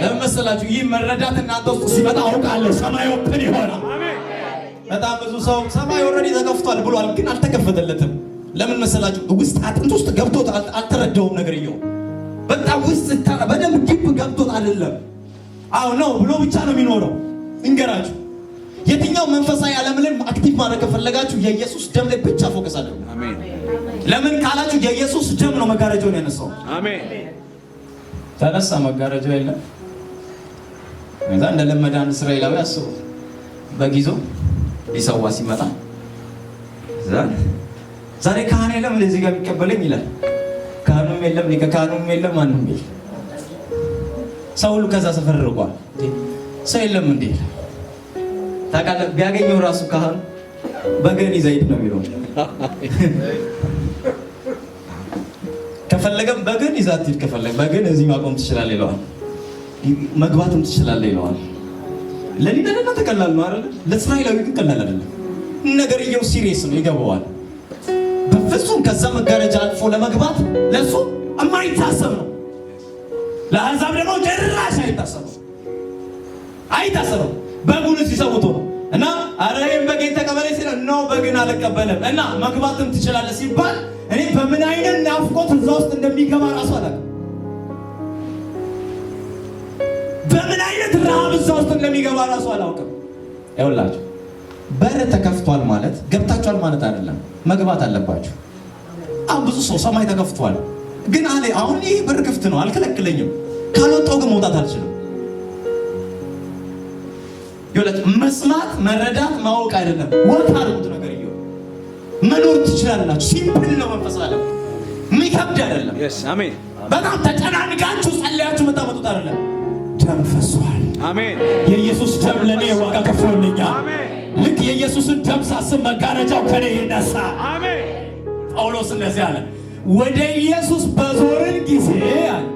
[SPEAKER 2] ለምን መሰላችሁ? ይህ መረዳት እናንተ ውስጥ ሲመጣ
[SPEAKER 1] አውቃለሁ ሰማይ open ይሆናል።
[SPEAKER 2] በጣም ብዙ ሰው ሰማይ already ተከፍቷል ብሏል፣ ግን አልተከፈተለትም። ለምን መሰላችሁ? ውስጥ አጥንት ውስጥ ገብቶት አልተረዳውም። ነገርየው በጣም ውስጥ በደንብ deep ገብቶት አይደለም። አዎ ነው ብሎ ብቻ ነው የሚኖረው። እንገራችሁ፣ የትኛው መንፈሳዊ ዓለም ላይ active ማድረግ ከፈለጋችሁ የኢየሱስ ደም ላይ ብቻ focus አድርጉ። ለምን ካላችሁ የኢየሱስ ደም ነው መጋረጃውን ያነሳው። ተነሳ፣ መጋረጃው የለም። ከዛ እንደለመደ አንድ እስራኤላዊ አስቡ፣ በግ ይዞ ሊሰዋ ሲመጣ ዛሬ ካህን የለም እንደዚህ ጋር የሚቀበለኝ ይላል። ካህኑም የለም፣ ሊቀ ካህኑም የለም፣ ማንም የለም። ሰው ሁሉ ከዛ ሰፈር ርቋል። ሰው የለም እንዴ? ታውቃለህ፣ ቢያገኘው ራሱ ካህኑ በግን ይዘህ ሂድ ነው የሚለው። ከፈለገም በግን ይዘህ አትሂድ፣ ከፈለገ በግን እዚህ ማቆም ትችላለህ ይለዋል። መግባትም ትችላለህ ይለዋል። ለኔ ለእናንተ ቀላል ነው አይደል? ለእስራኤላዊ ግን ቀላል አይደለም። ነገርየው serious ነው፣ ይገባዋል።
[SPEAKER 1] በፍጹም ከዛ መጋረጃ አልፎ ለመግባት ለሱ የማይታሰብ ነው። ለአሕዛብ ደግሞ ጭራሽ አይታሰብም፣ አይታሰብም። በጉን ሲሰውቶ ነው እና ኧረ ይሄን በጌን ተቀበለኝ ሲለው no በግን አልቀበልም እና መግባትም ትችላለህ ሲባል እኔ በምን አይነት ናፍቆት እዛ ውስጥ እንደሚገባ ራሱ አላውቅም። በምን አይነት ረሃብ እዛ ውስጥ እንደሚገባ ራሱ አላውቅም።
[SPEAKER 2] ይኸውላችሁ በር ተከፍቷል ማለት ገብታችኋል ማለት አይደለም። መግባት አለባችሁ። አሁን ብዙ ሰው ሰማይ ተከፍቷል ግን አለ አሁን ይህ በር ክፍት ነው አልከለክለኝም፣ ካልወጣሁ ግን መውጣት አልችልም። ይኸውላችሁ መስማት፣ መረዳት፣ ማወቅ አይደለም። Walk አድርጉት ነገር ይኸው
[SPEAKER 1] መኖር ትችላላችሁ። Simple ነው። መንፈስ ዓለም የሚከብድ አይደለም።
[SPEAKER 4] አሜን።
[SPEAKER 1] በጣም ተጨናንቃችሁ ጸልያችሁ የምታመጡት አይደለም። ደም ፈሷል።
[SPEAKER 4] አሜን።
[SPEAKER 1] የኢየሱስ ደም ለእኔ ዋጋ ከፍሎልኛል። ልክ የኢየሱስን ደም ሳስብ መጋረጃው ከኔ ይነሳ።
[SPEAKER 4] አሜን።
[SPEAKER 1] ጳውሎስ እንደዚህ አለ፣ ወደ ኢየሱስ በዞርን ጊዜ አለ።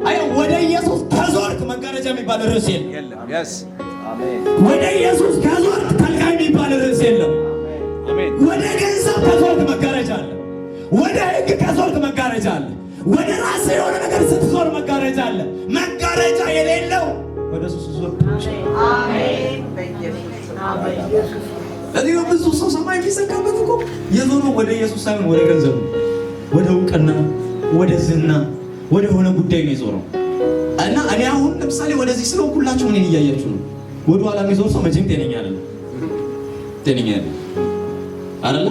[SPEAKER 1] አይ ወደ ኢየሱስ ከዞርክ መጋረጃ የሚባል ርዕስ የለም።
[SPEAKER 4] የለም። Yes.
[SPEAKER 1] ወደ ኢየሱስ ከዞርክ ከልካይ የሚባል ርዕስ የለም።
[SPEAKER 4] አሜን።
[SPEAKER 1] ወደ ገንዘብ ከዞርክ መጋረጃ አለ። ወደ ሕግ ከዞርክ መጋረጃ አለ። ወደ ራስህ የሆነ ነገር ስትዞር መጋረጃ አለ። መጋረጃ የሌለው
[SPEAKER 2] ወደ እሱ ስትዞር
[SPEAKER 3] አሜን። በኢየሱስ ስም።
[SPEAKER 2] ለዚህ ነው ብዙ ሰው ሰማይ የሚዘጋበት እኮ የዞረው ወደ ኢየሱስ ሳይሆን ወደ ገንዘቡ፣ ወደ እውቅና፣ ወደ ዝና፣ ወደ ሆነ ጉዳይ ነው የዞረው። እና እኔ አሁን ለምሳሌ ወደዚህ ስለሆንኩ ሁላችሁም እኔን እያያችሁ ነው። ወደ ኋላ የሚዞር ሰው መቼም ጤነኛ አይደለም፣ ጤነኛ አይደለም አይደለ?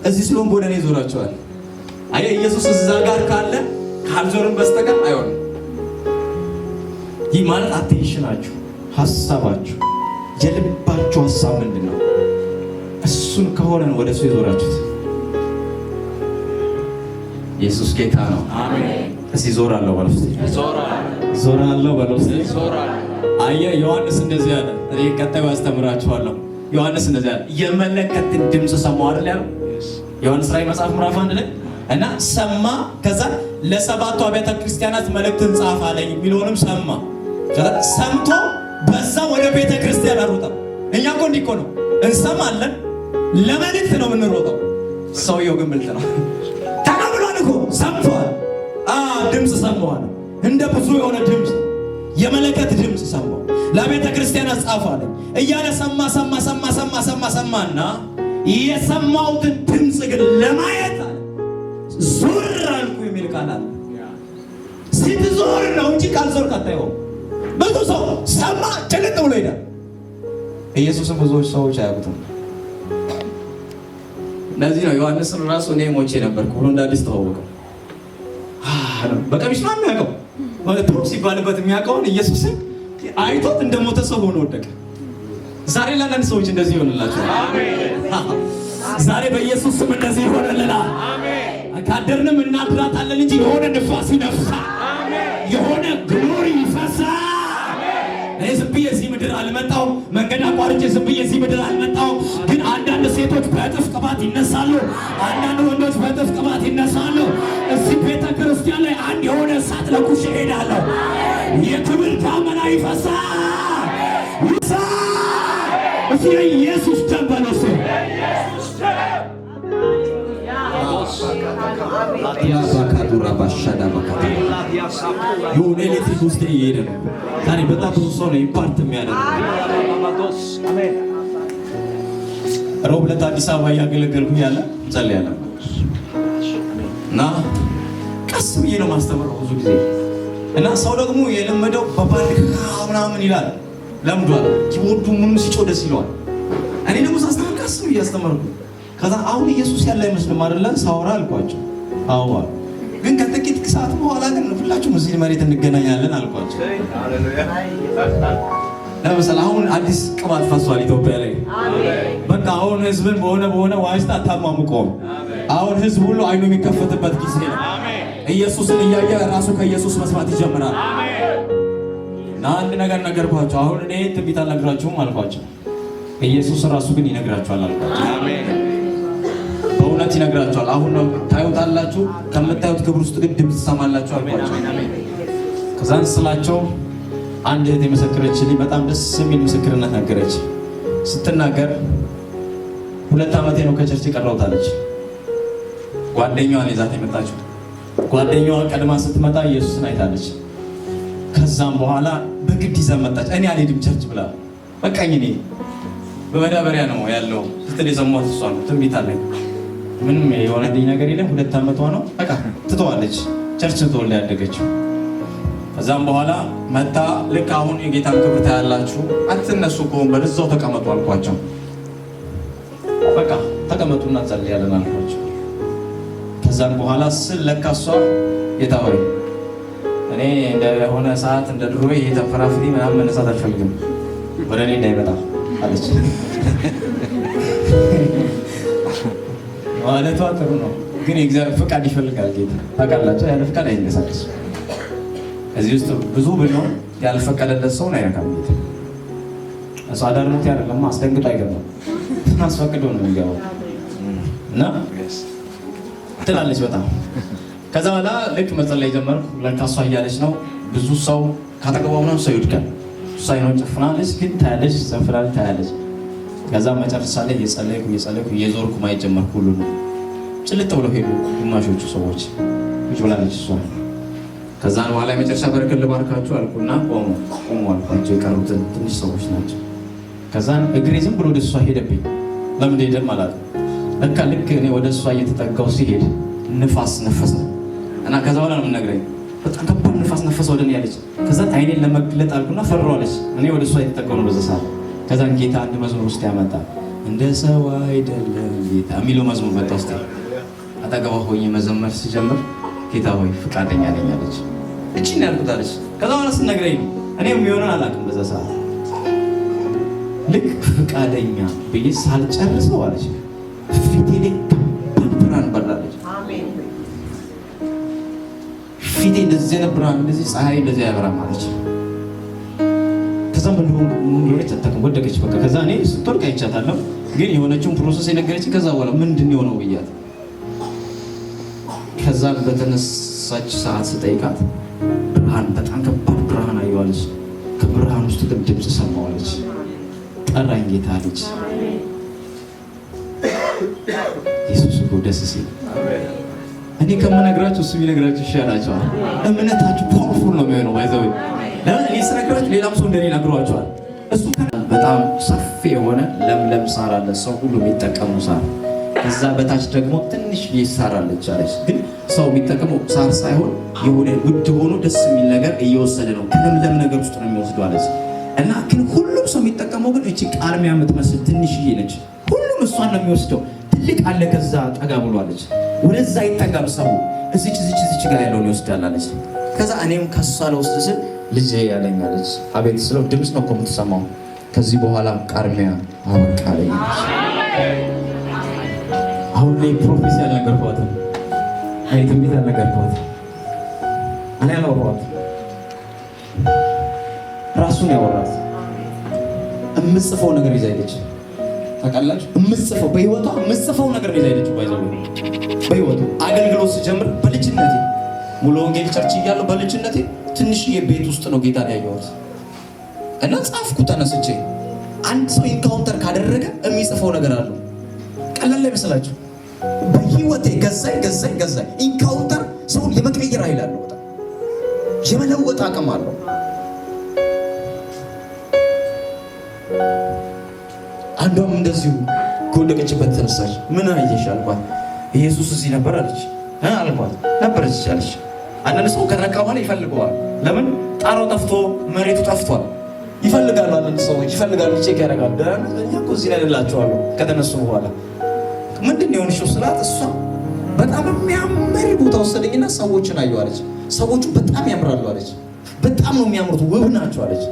[SPEAKER 2] እዚህ ስለሆንኩ ወደ እኔ ዞራችኋል። አየህ፣ ኢየሱስ እዛ ጋር ካለ ካልዞርን በስተቀር አይሆንም። ይህ ማለት attention ኣችሁ፣ ሀሳባችሁ፣ የልባችሁ ሀሳብ ምንድን ነው? እሱን ከሆነ ነው ወደ እሱ የዞራችሁት። ኢየሱስ ጌታ ነው። እስቲ ዞራለሁ በለው እስቲ፣ ዞራለሁ በለው እስቲ። አየህ ዮሐንስ እንደዚህ አለ። እኔ ቀጣዩ አስተምራችኋለሁ። ዮሐንስ እንደዚህ አለ፣ የመለከትን ድምፅ ሰማሁ አይደል ያለው ዮሐንስ ራእይ መጽሐፍ ምዕራፍ 1 ላይ እና ሰማ። ከዛ ለሰባቱ አብያተ ክርስቲያናት መልእክትን ጻፍ አለኝ የሚለውንም ሰማ። ከዛ ሰምቶ በዛ ወደ ቤተ ክርስቲያን አልሮጠም። እኛ እኮ እንዲህ እኮ ነው እንሰማለን፣ ለመልእክት ነው የምንሮጠው።
[SPEAKER 1] ሰውየው ግን ብልጥ ነው። ተቀብሏል እኮ ሰምቷል። ድምፅ ሰማዋል። እንደ ብዙ የሆነ ድምፅ፣ የመለከት ድምፅ ሰማው። ለቤተ ክርስቲያን ጻፍ አለኝ እያለ ሰማ ሰማ ሰማ ሰማ ሰማ ሰማና የሰማሁትን ድምፅ ግን ለማየት አለ ዞር አልኩ የሚል ቃል አለ። ስትዞር ነው እንጂ ካልዞርክ አታየውም። ብዙ ሰው ሰማ ጭልጥ ብሎ ሄዳል።
[SPEAKER 2] ኢየሱስን ብዙዎች ሰዎች አያውቁትም። ለዚህ ነው ዮሐንስን ራሱ እኔ ሞቼ ነበርኩ ብሎ እንደ አዲስ ተዋወቀው።
[SPEAKER 1] በቀሚስ ነው የሚያውቀው፣ ቶ ሲባልበት የሚያውቀውን ኢየሱስን አይቶት እንደሞተ ሰው ሆኖ ወደቀ። ዛሬ ለአንዳንድ ሰዎች እንደዚህ ይሆንላቸዋል። ዛሬ በኢየሱስ ስም እንደዚህ ይሆንልናል። ካደርንም እናድራታለን እንጂ የሆነ ንፋስ ይነፍሳል፣ የሆነ glory ይፈሳል። እኔ ዝም ብዬ እዚህ ምድር አልመጣሁም። መንገድ አቋርጬ ዝም ብዬ እዚህ ምድር አልመጣሁም። ግን አንዳንድ ሴቶች በእጥፍ ቅባት ይነሳሉ። አንዳንድ ወንዶች በእጥፍ ቅባት ይነሳሉ። እዚህ ቤተ ክርስቲያን ላይ አንድ የሆነ እሳት ለኩሼ እሄዳለሁ። የክብር ዳመና ይፈሳል፣ ይፈሳል። እስኪ የኢየሱስ ደም በሉ እስኪ።
[SPEAKER 2] ባካዱራ ባሻዳ ባካታ
[SPEAKER 1] የሆነ ኤሌክትሪክ ውስጥ እየሄደ ነው። ዛሬ በጣም ብዙ ሰው ነው impart የሚያደርገው።
[SPEAKER 2] ሮብ ዕለት አዲስ አበባ እያገለገልኩ ያለ እንጸልያለን እና
[SPEAKER 1] ቀስ ብዬ ነው ማስተምረው ብዙ ጊዜ እና ሰው ደግሞ የለመደው በባንድ ምናምን ይላል፣ ለምዷል። keyboard ኡ ምኑ ሲጮህ ደስ ይለዋል። እኔ ደግሞ ሳስተምር ቀስ ብዬ አስተምርኩ። ከዛ አሁን ኢየሱስ ያለ አይመስልም አይደለ ሳወራ አልኳቸው። አዎ አሉ። ግን ከጥቂት ሰዓት በኋላ ግን ሁላችሁም እዚህ መሬት እንገናኛለን አልኳቸው። ለምሳሌ አሁን አዲስ ቅባት ፈሷል ኢትዮጵያ ላይ። በቃ አሁን ህዝብን በሆነ በሆነ ዋሽታ አታሟሙቀውም። አሁን ህዝብ ሁሉ አይኑ የሚከፈትበት ጊዜ ነው። ኢየሱስን እያየ ራሱ ከኢየሱስ መስማት ይጀምራል። እና አንድ ነገር ነገርኳቸው። አሁን እኔ ትንቢት አልነግራችሁም አልኳቸው። ኢየሱስ ራሱ ግን ይነግራችኋል አልኳቸው። በእውነት ይነግራችኋል። አሁን ነው ታዩታላችሁ፣ ከምታዩት ክብር ውስጥ ግን ድምፅ ትሰማላችሁ አልኳቸው። ከዛን ስላቸው አንድ እህት የመሰከረችልኝ በጣም ደስ የሚል ምስክርነት ነገረች። ስትናገር 2 ዓመቴ ነው ከ church የቀረሁት አለች። ጓደኛዋን ይዛት የመጣችው ጓደኛዋ ቀድማ ስትመጣ ኢየሱስን አይታለች። ከዛም በኋላ በግድ ይዛ መጣች። እኔ አልሄድም church ብላ በቃኝ፣ እኔ በመዳበሪያ ነው ያለው ስትል የሰማሁት እሷ ነው። ትንቢት አለኝ፣ ምንም የሆነልኝ ነገር የለም። 2 ዓመቷ ነው በቃ ትተዋለች። church ተወልዳ ያደገችው። ከዛም በኋላ መታ ልክ አሁን የጌታን ክብር ታያላችሁ፣ አትነሱ ከወንበር እዛው ተቀመጡ አልኳቸው። በቃ ተቀመጡና እንጸልያለን አልኳቸው። ከዛም በኋላ ስል ለካ እሷ ጌታ ሆይ እኔ እንደሆነ ሰዓት እንደ ድሮ ይሄ ተንፈራፍሪ ምናምን መነሳት አልፈልግም፣ ወደ እኔ እንዳይመጣ አለች። ማለቷ ጥሩ ነው፣ ግን የእግዚአብሔር ፍቃድ ይፈልጋል ጌታ። ታውቃላችሁ፣ ያለ ፍቃድ አይንቀሳቀስም። እዚህ ውስጥ ብዙ ብንሆን ያልፈቀደለት ሰውን አይነካም ጌታ። እሷ አዳልሞት አይደለም፣ አስደንግጦ አይገባም፣ አስፈቅዶ ነው የሚገባው። እና ትላለች በጣም። ከዛ በኋላ ልክ መጸለይ ጀመርኩ። ለካ እሷ እያለች ነው፣ ብዙ ሰው ካጠገቧ ምናምን ሰው ይወድቃል። እሷ አይኗን ጨፍናለች፣ ግን ታያለች፣ ዘንፍላለች፣ ታያለች። ከዛ መጨረሻ ላይ እየጸለይኩ እየጸለይኩ እየዞርኩ ማየት ጀመርኩ። ሁሉ ነው ጭልጥ ብለው ሄዱ ግማሾቹ ሰዎች። ቁጭ ብላለች እሷ። ከዛ በኋላ የመጨረሻ በረከት ልባርካችሁ አልኩና ቆሙ ቆሙ አልኳቸው። የቀሩትን ትንሽ ሰዎች ናቸው። ከዛን እግሬ ዝም ብሎ ወደ እሷ ሄደብኝ። ለምን ሄደም አላውቅም። ለካ ልክ እኔ ወደ እሷ እየተጠጋው ሲሄድ ንፋስ ነፈሰ እና ከዛ በኋላ ነው የምነግረኝ፣ በጣም ከባድ ንፋስ ነፈሰ ወደ እኔ አለች። ከዛ አይኔን ለመግለጥ አልኩና ፈራሁ አለች። እኔ ወደ እሷ እየተጠጋው ነው በዛ ሰዓት። ከዛን ጌታ አንድ መዝሙር ውስጥ ያመጣ እንደ ሰው አይደለም ጌታ የሚለው መዝሙር መጣ ውስጥ። አጠገቧ ሆኜ መዘመር ሲጀምር ጌታ ሆይ ፍቃደኛ ነኝ አለች። እቺ ነው ያልኩት አለች። ከዛ በኋላ ስትነግረኝ ነው እኔ የሚሆነውን አላውቅም በዛ ሰዓት። ልክ ፍቃደኛ ብዬ ሳልጨርሰው አለች ፊቴ ላይ ከባድ ብርሃን በራለች። ፊቴ እንደዚህ አይነት ብርሃን፣ እንደዚህ ፀሐይ እንደዚህ አያበራም አለች። ከዛ ምን እንደሆነች አታውቅም፣ ወደቀች በቃ። ከዛ እኔ ስትወድቅ አይቻታለሁ፣ ግን የሆነችውን process የነገረችኝ ከዛ በኋላ ምንድን ነው የሆነው ብያት። ከዛ በተነሳች ሰዓት ስጠይቃት ብርሃን፣ በጣም ከባድ ብርሃን አየሁ አለች። ከብርሃን ውስጥ ግን ድምፅ ሰማሁ አለች። ጠራኝ ጌታ አለች። ኢየሱስ እኮ
[SPEAKER 2] እኮ ደስ ሲል። እኔ ከምነግራችሁ እሱ ቢነግራችሁ ይሻላችኋል። እምነታችሁ powerful ነው የሚሆነው። By the way፣ ለምን እኔ ስነግራችሁ ሌላም ሰው እንደኔ ነግሯችኋል። እሱ በጣም ሰፊ የሆነ ለምለም ሳር አለ፣ ሰው ሁሉ የሚጠቀሙ ሳር። ከዛ በታች ደግሞ ትንሽ ሳር አለች አለች። ግን ሰው የሚጠቀመው ሳር ሳይሆን የሆነ ውድ ሆኖ ደስ የሚል ነገር እየወሰደ ነው። ከለምለም ነገር ውስጥ ነው የሚወስደው አለች። እና ግን ሁሉም ሰው የሚጠቀመው ግን እቺ ቃርሚያ የምትመስል ትንሽዬ ነች። ሁሉም እሷን ነው የሚወስደው። ትልቅ አለ ከዛ ጠጋ ብሎ አለች። ወደዛ ይጠጋም ሰው፣ እዚች እዚች እዚች ጋር ያለውን ይወስዳል አለች። ከዛ እኔም ከሷ ለወስድ ስል ልጄ ያለኝ አለች። አቤት ስለው ድምፅ ነው እኮ የምትሰማው። ከዚህ በኋላ ቃርሚያ አበቃ አለኝ አለች። አሁን ላይ prophecy አልነገርኳትም፣ እኔ ትንቢት አልነገርኳትም፣ እኔ አላወራኋትም። ራሱን ያወራት። የምጽፈው ነገር ይዛ ሄደች። ታውቃላችሁ፣ የምጽፈው በህይወቷ የምጽፈው ነገር ይዛ ሄደች። By the way፣ በህይወቱ አገልግሎት ስጀምር በልጅነቴ ሙሉ ወንጌል church እያለሁ በልጅነቴ ትንሽዬ ቤት ውስጥ ነው ጌታን ያየሁት እና ጻፍኩ ተነስቼ። አንድ ሰው encounter ካደረገ የሚጽፈው ነገር አለው። ቀላል ላይ መስላችሁ? በህይወቴ ገዛኝ ገዛኝ ገዛኝ። Encounter ሰውን የመቀየር ኃይል አለው። በጣም የመለወጥ አቅም አለው። አንዷም እንደዚሁ ከወደቀችበት ተነሳች። ምን አየሽ አልኳት። ኢየሱስ እዚህ ነበር አለች አልኳት። ነበረች አለች። አንዳንድ ሰው ከነቃ በኋላ ይፈልገዋል። ለምን ጣራው ጠፍቶ መሬቱ ጠፍቷል። ይፈልጋሉ። አንዳንድ ሰዎች ይፈልጋሉ፣ check ያደርጋሉ። ደህና ነህ? እኛ እኮ እዚህ ላይ እላቸዋለሁ። ከተነሱ በኋላ ምንድን ነው የሆንሽው ስላት እሷ በጣም የሚያምር ቦታ ወሰደኝና ሰዎችን አየሁ አለች። ሰዎቹ በጣም ያምራሉ አለች። በጣም ነው የሚያምሩት፣ ውብ ናቸው አለች።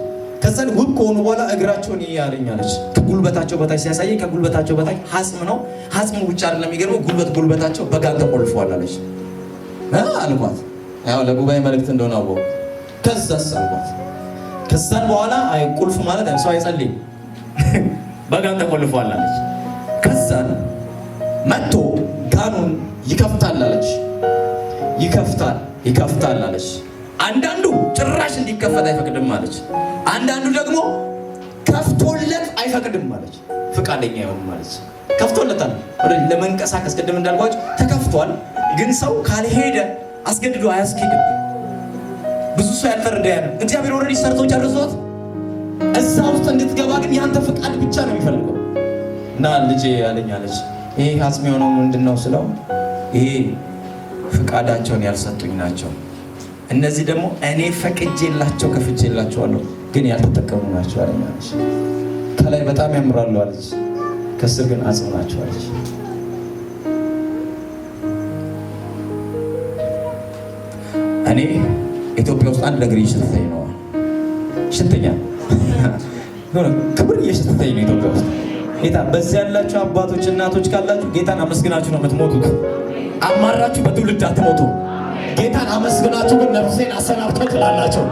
[SPEAKER 2] ከዛ ውብ ከሆኑ በኋላ እግራቸውን ያለኝ አለች። ከጉልበታቸው በታች ሲያሳየኝ ከጉልበታቸው በታች ሀጽም ነው። ሀጽሙ ብቻ አይደለም የሚገርመው፣ ጉልበታቸው በጋን ተቆልፏል አለች አልኳት። ያው ለጉባኤ መልእክት እንደሆነ አወቅሁ። ከዛስ አልኳት። ከዛን በኋላ አይ ቁልፍ ማለት ሰው አይጸልይም፣ በጋን ተቆልፏል አለች። ከዛን መጥቶ ጋኑን ይከፍታል አለች። ይከፍታል ይከፍታል አለች። አንዳንዱ ጭራሽ እንዲከፈት አይፈቅድም አለች። አንዳንዱ ደግሞ ከፍቶለት አይፈቅድም አለች። ፍቃደኛ አይሆንም አለች። ከፍቶለታል ለመንቀሳቀስ ቅድም እንዳልኳችሁ ተከፍቷል፣ ግን ሰው ካልሄደ አስገድዶ አያስኬድም። ብዙ ሰው ያልተረዳ ያ እግዚአብሔር already ሰርቶ ጨርሶት እዛ ውስጥ እንድትገባ ግን ያንተ ፍቃድ ብቻ ነው የሚፈልገው። እና ልጄ ያለኝ አለች፣ ይሄ አጽም የሆነው ምንድን ነው ስለው ይሄ ፍቃዳቸውን ያልሰጡኝ ናቸው። እነዚህ ደግሞ እኔ ፈቅጄላቸው ከፍቼላቸዋለሁ ግን ያልተጠቀሙ ናቸው አለኝ አለች። ከላይ በጣም ያምራሉ አለች፣ ከስር ግን አጽም ናቸው አለች። እኔ ኢትዮጵያ ውስጥ አንድ ነገር እየሸተተኝ ነው። ሽንተኛ ክብር እየሸተተኝ ነው ኢትዮጵያ ውስጥ። ጌታ በዚህ ያላችሁ አባቶች እናቶች ካላችሁ ጌታን አመስግናችሁ ነው የምትሞቱት። አማራችሁ በትውልድ አትሞቱ። ጌታን አመስግናችሁ ግን ነፍሴን አሰናብቶ ትላላችሁ።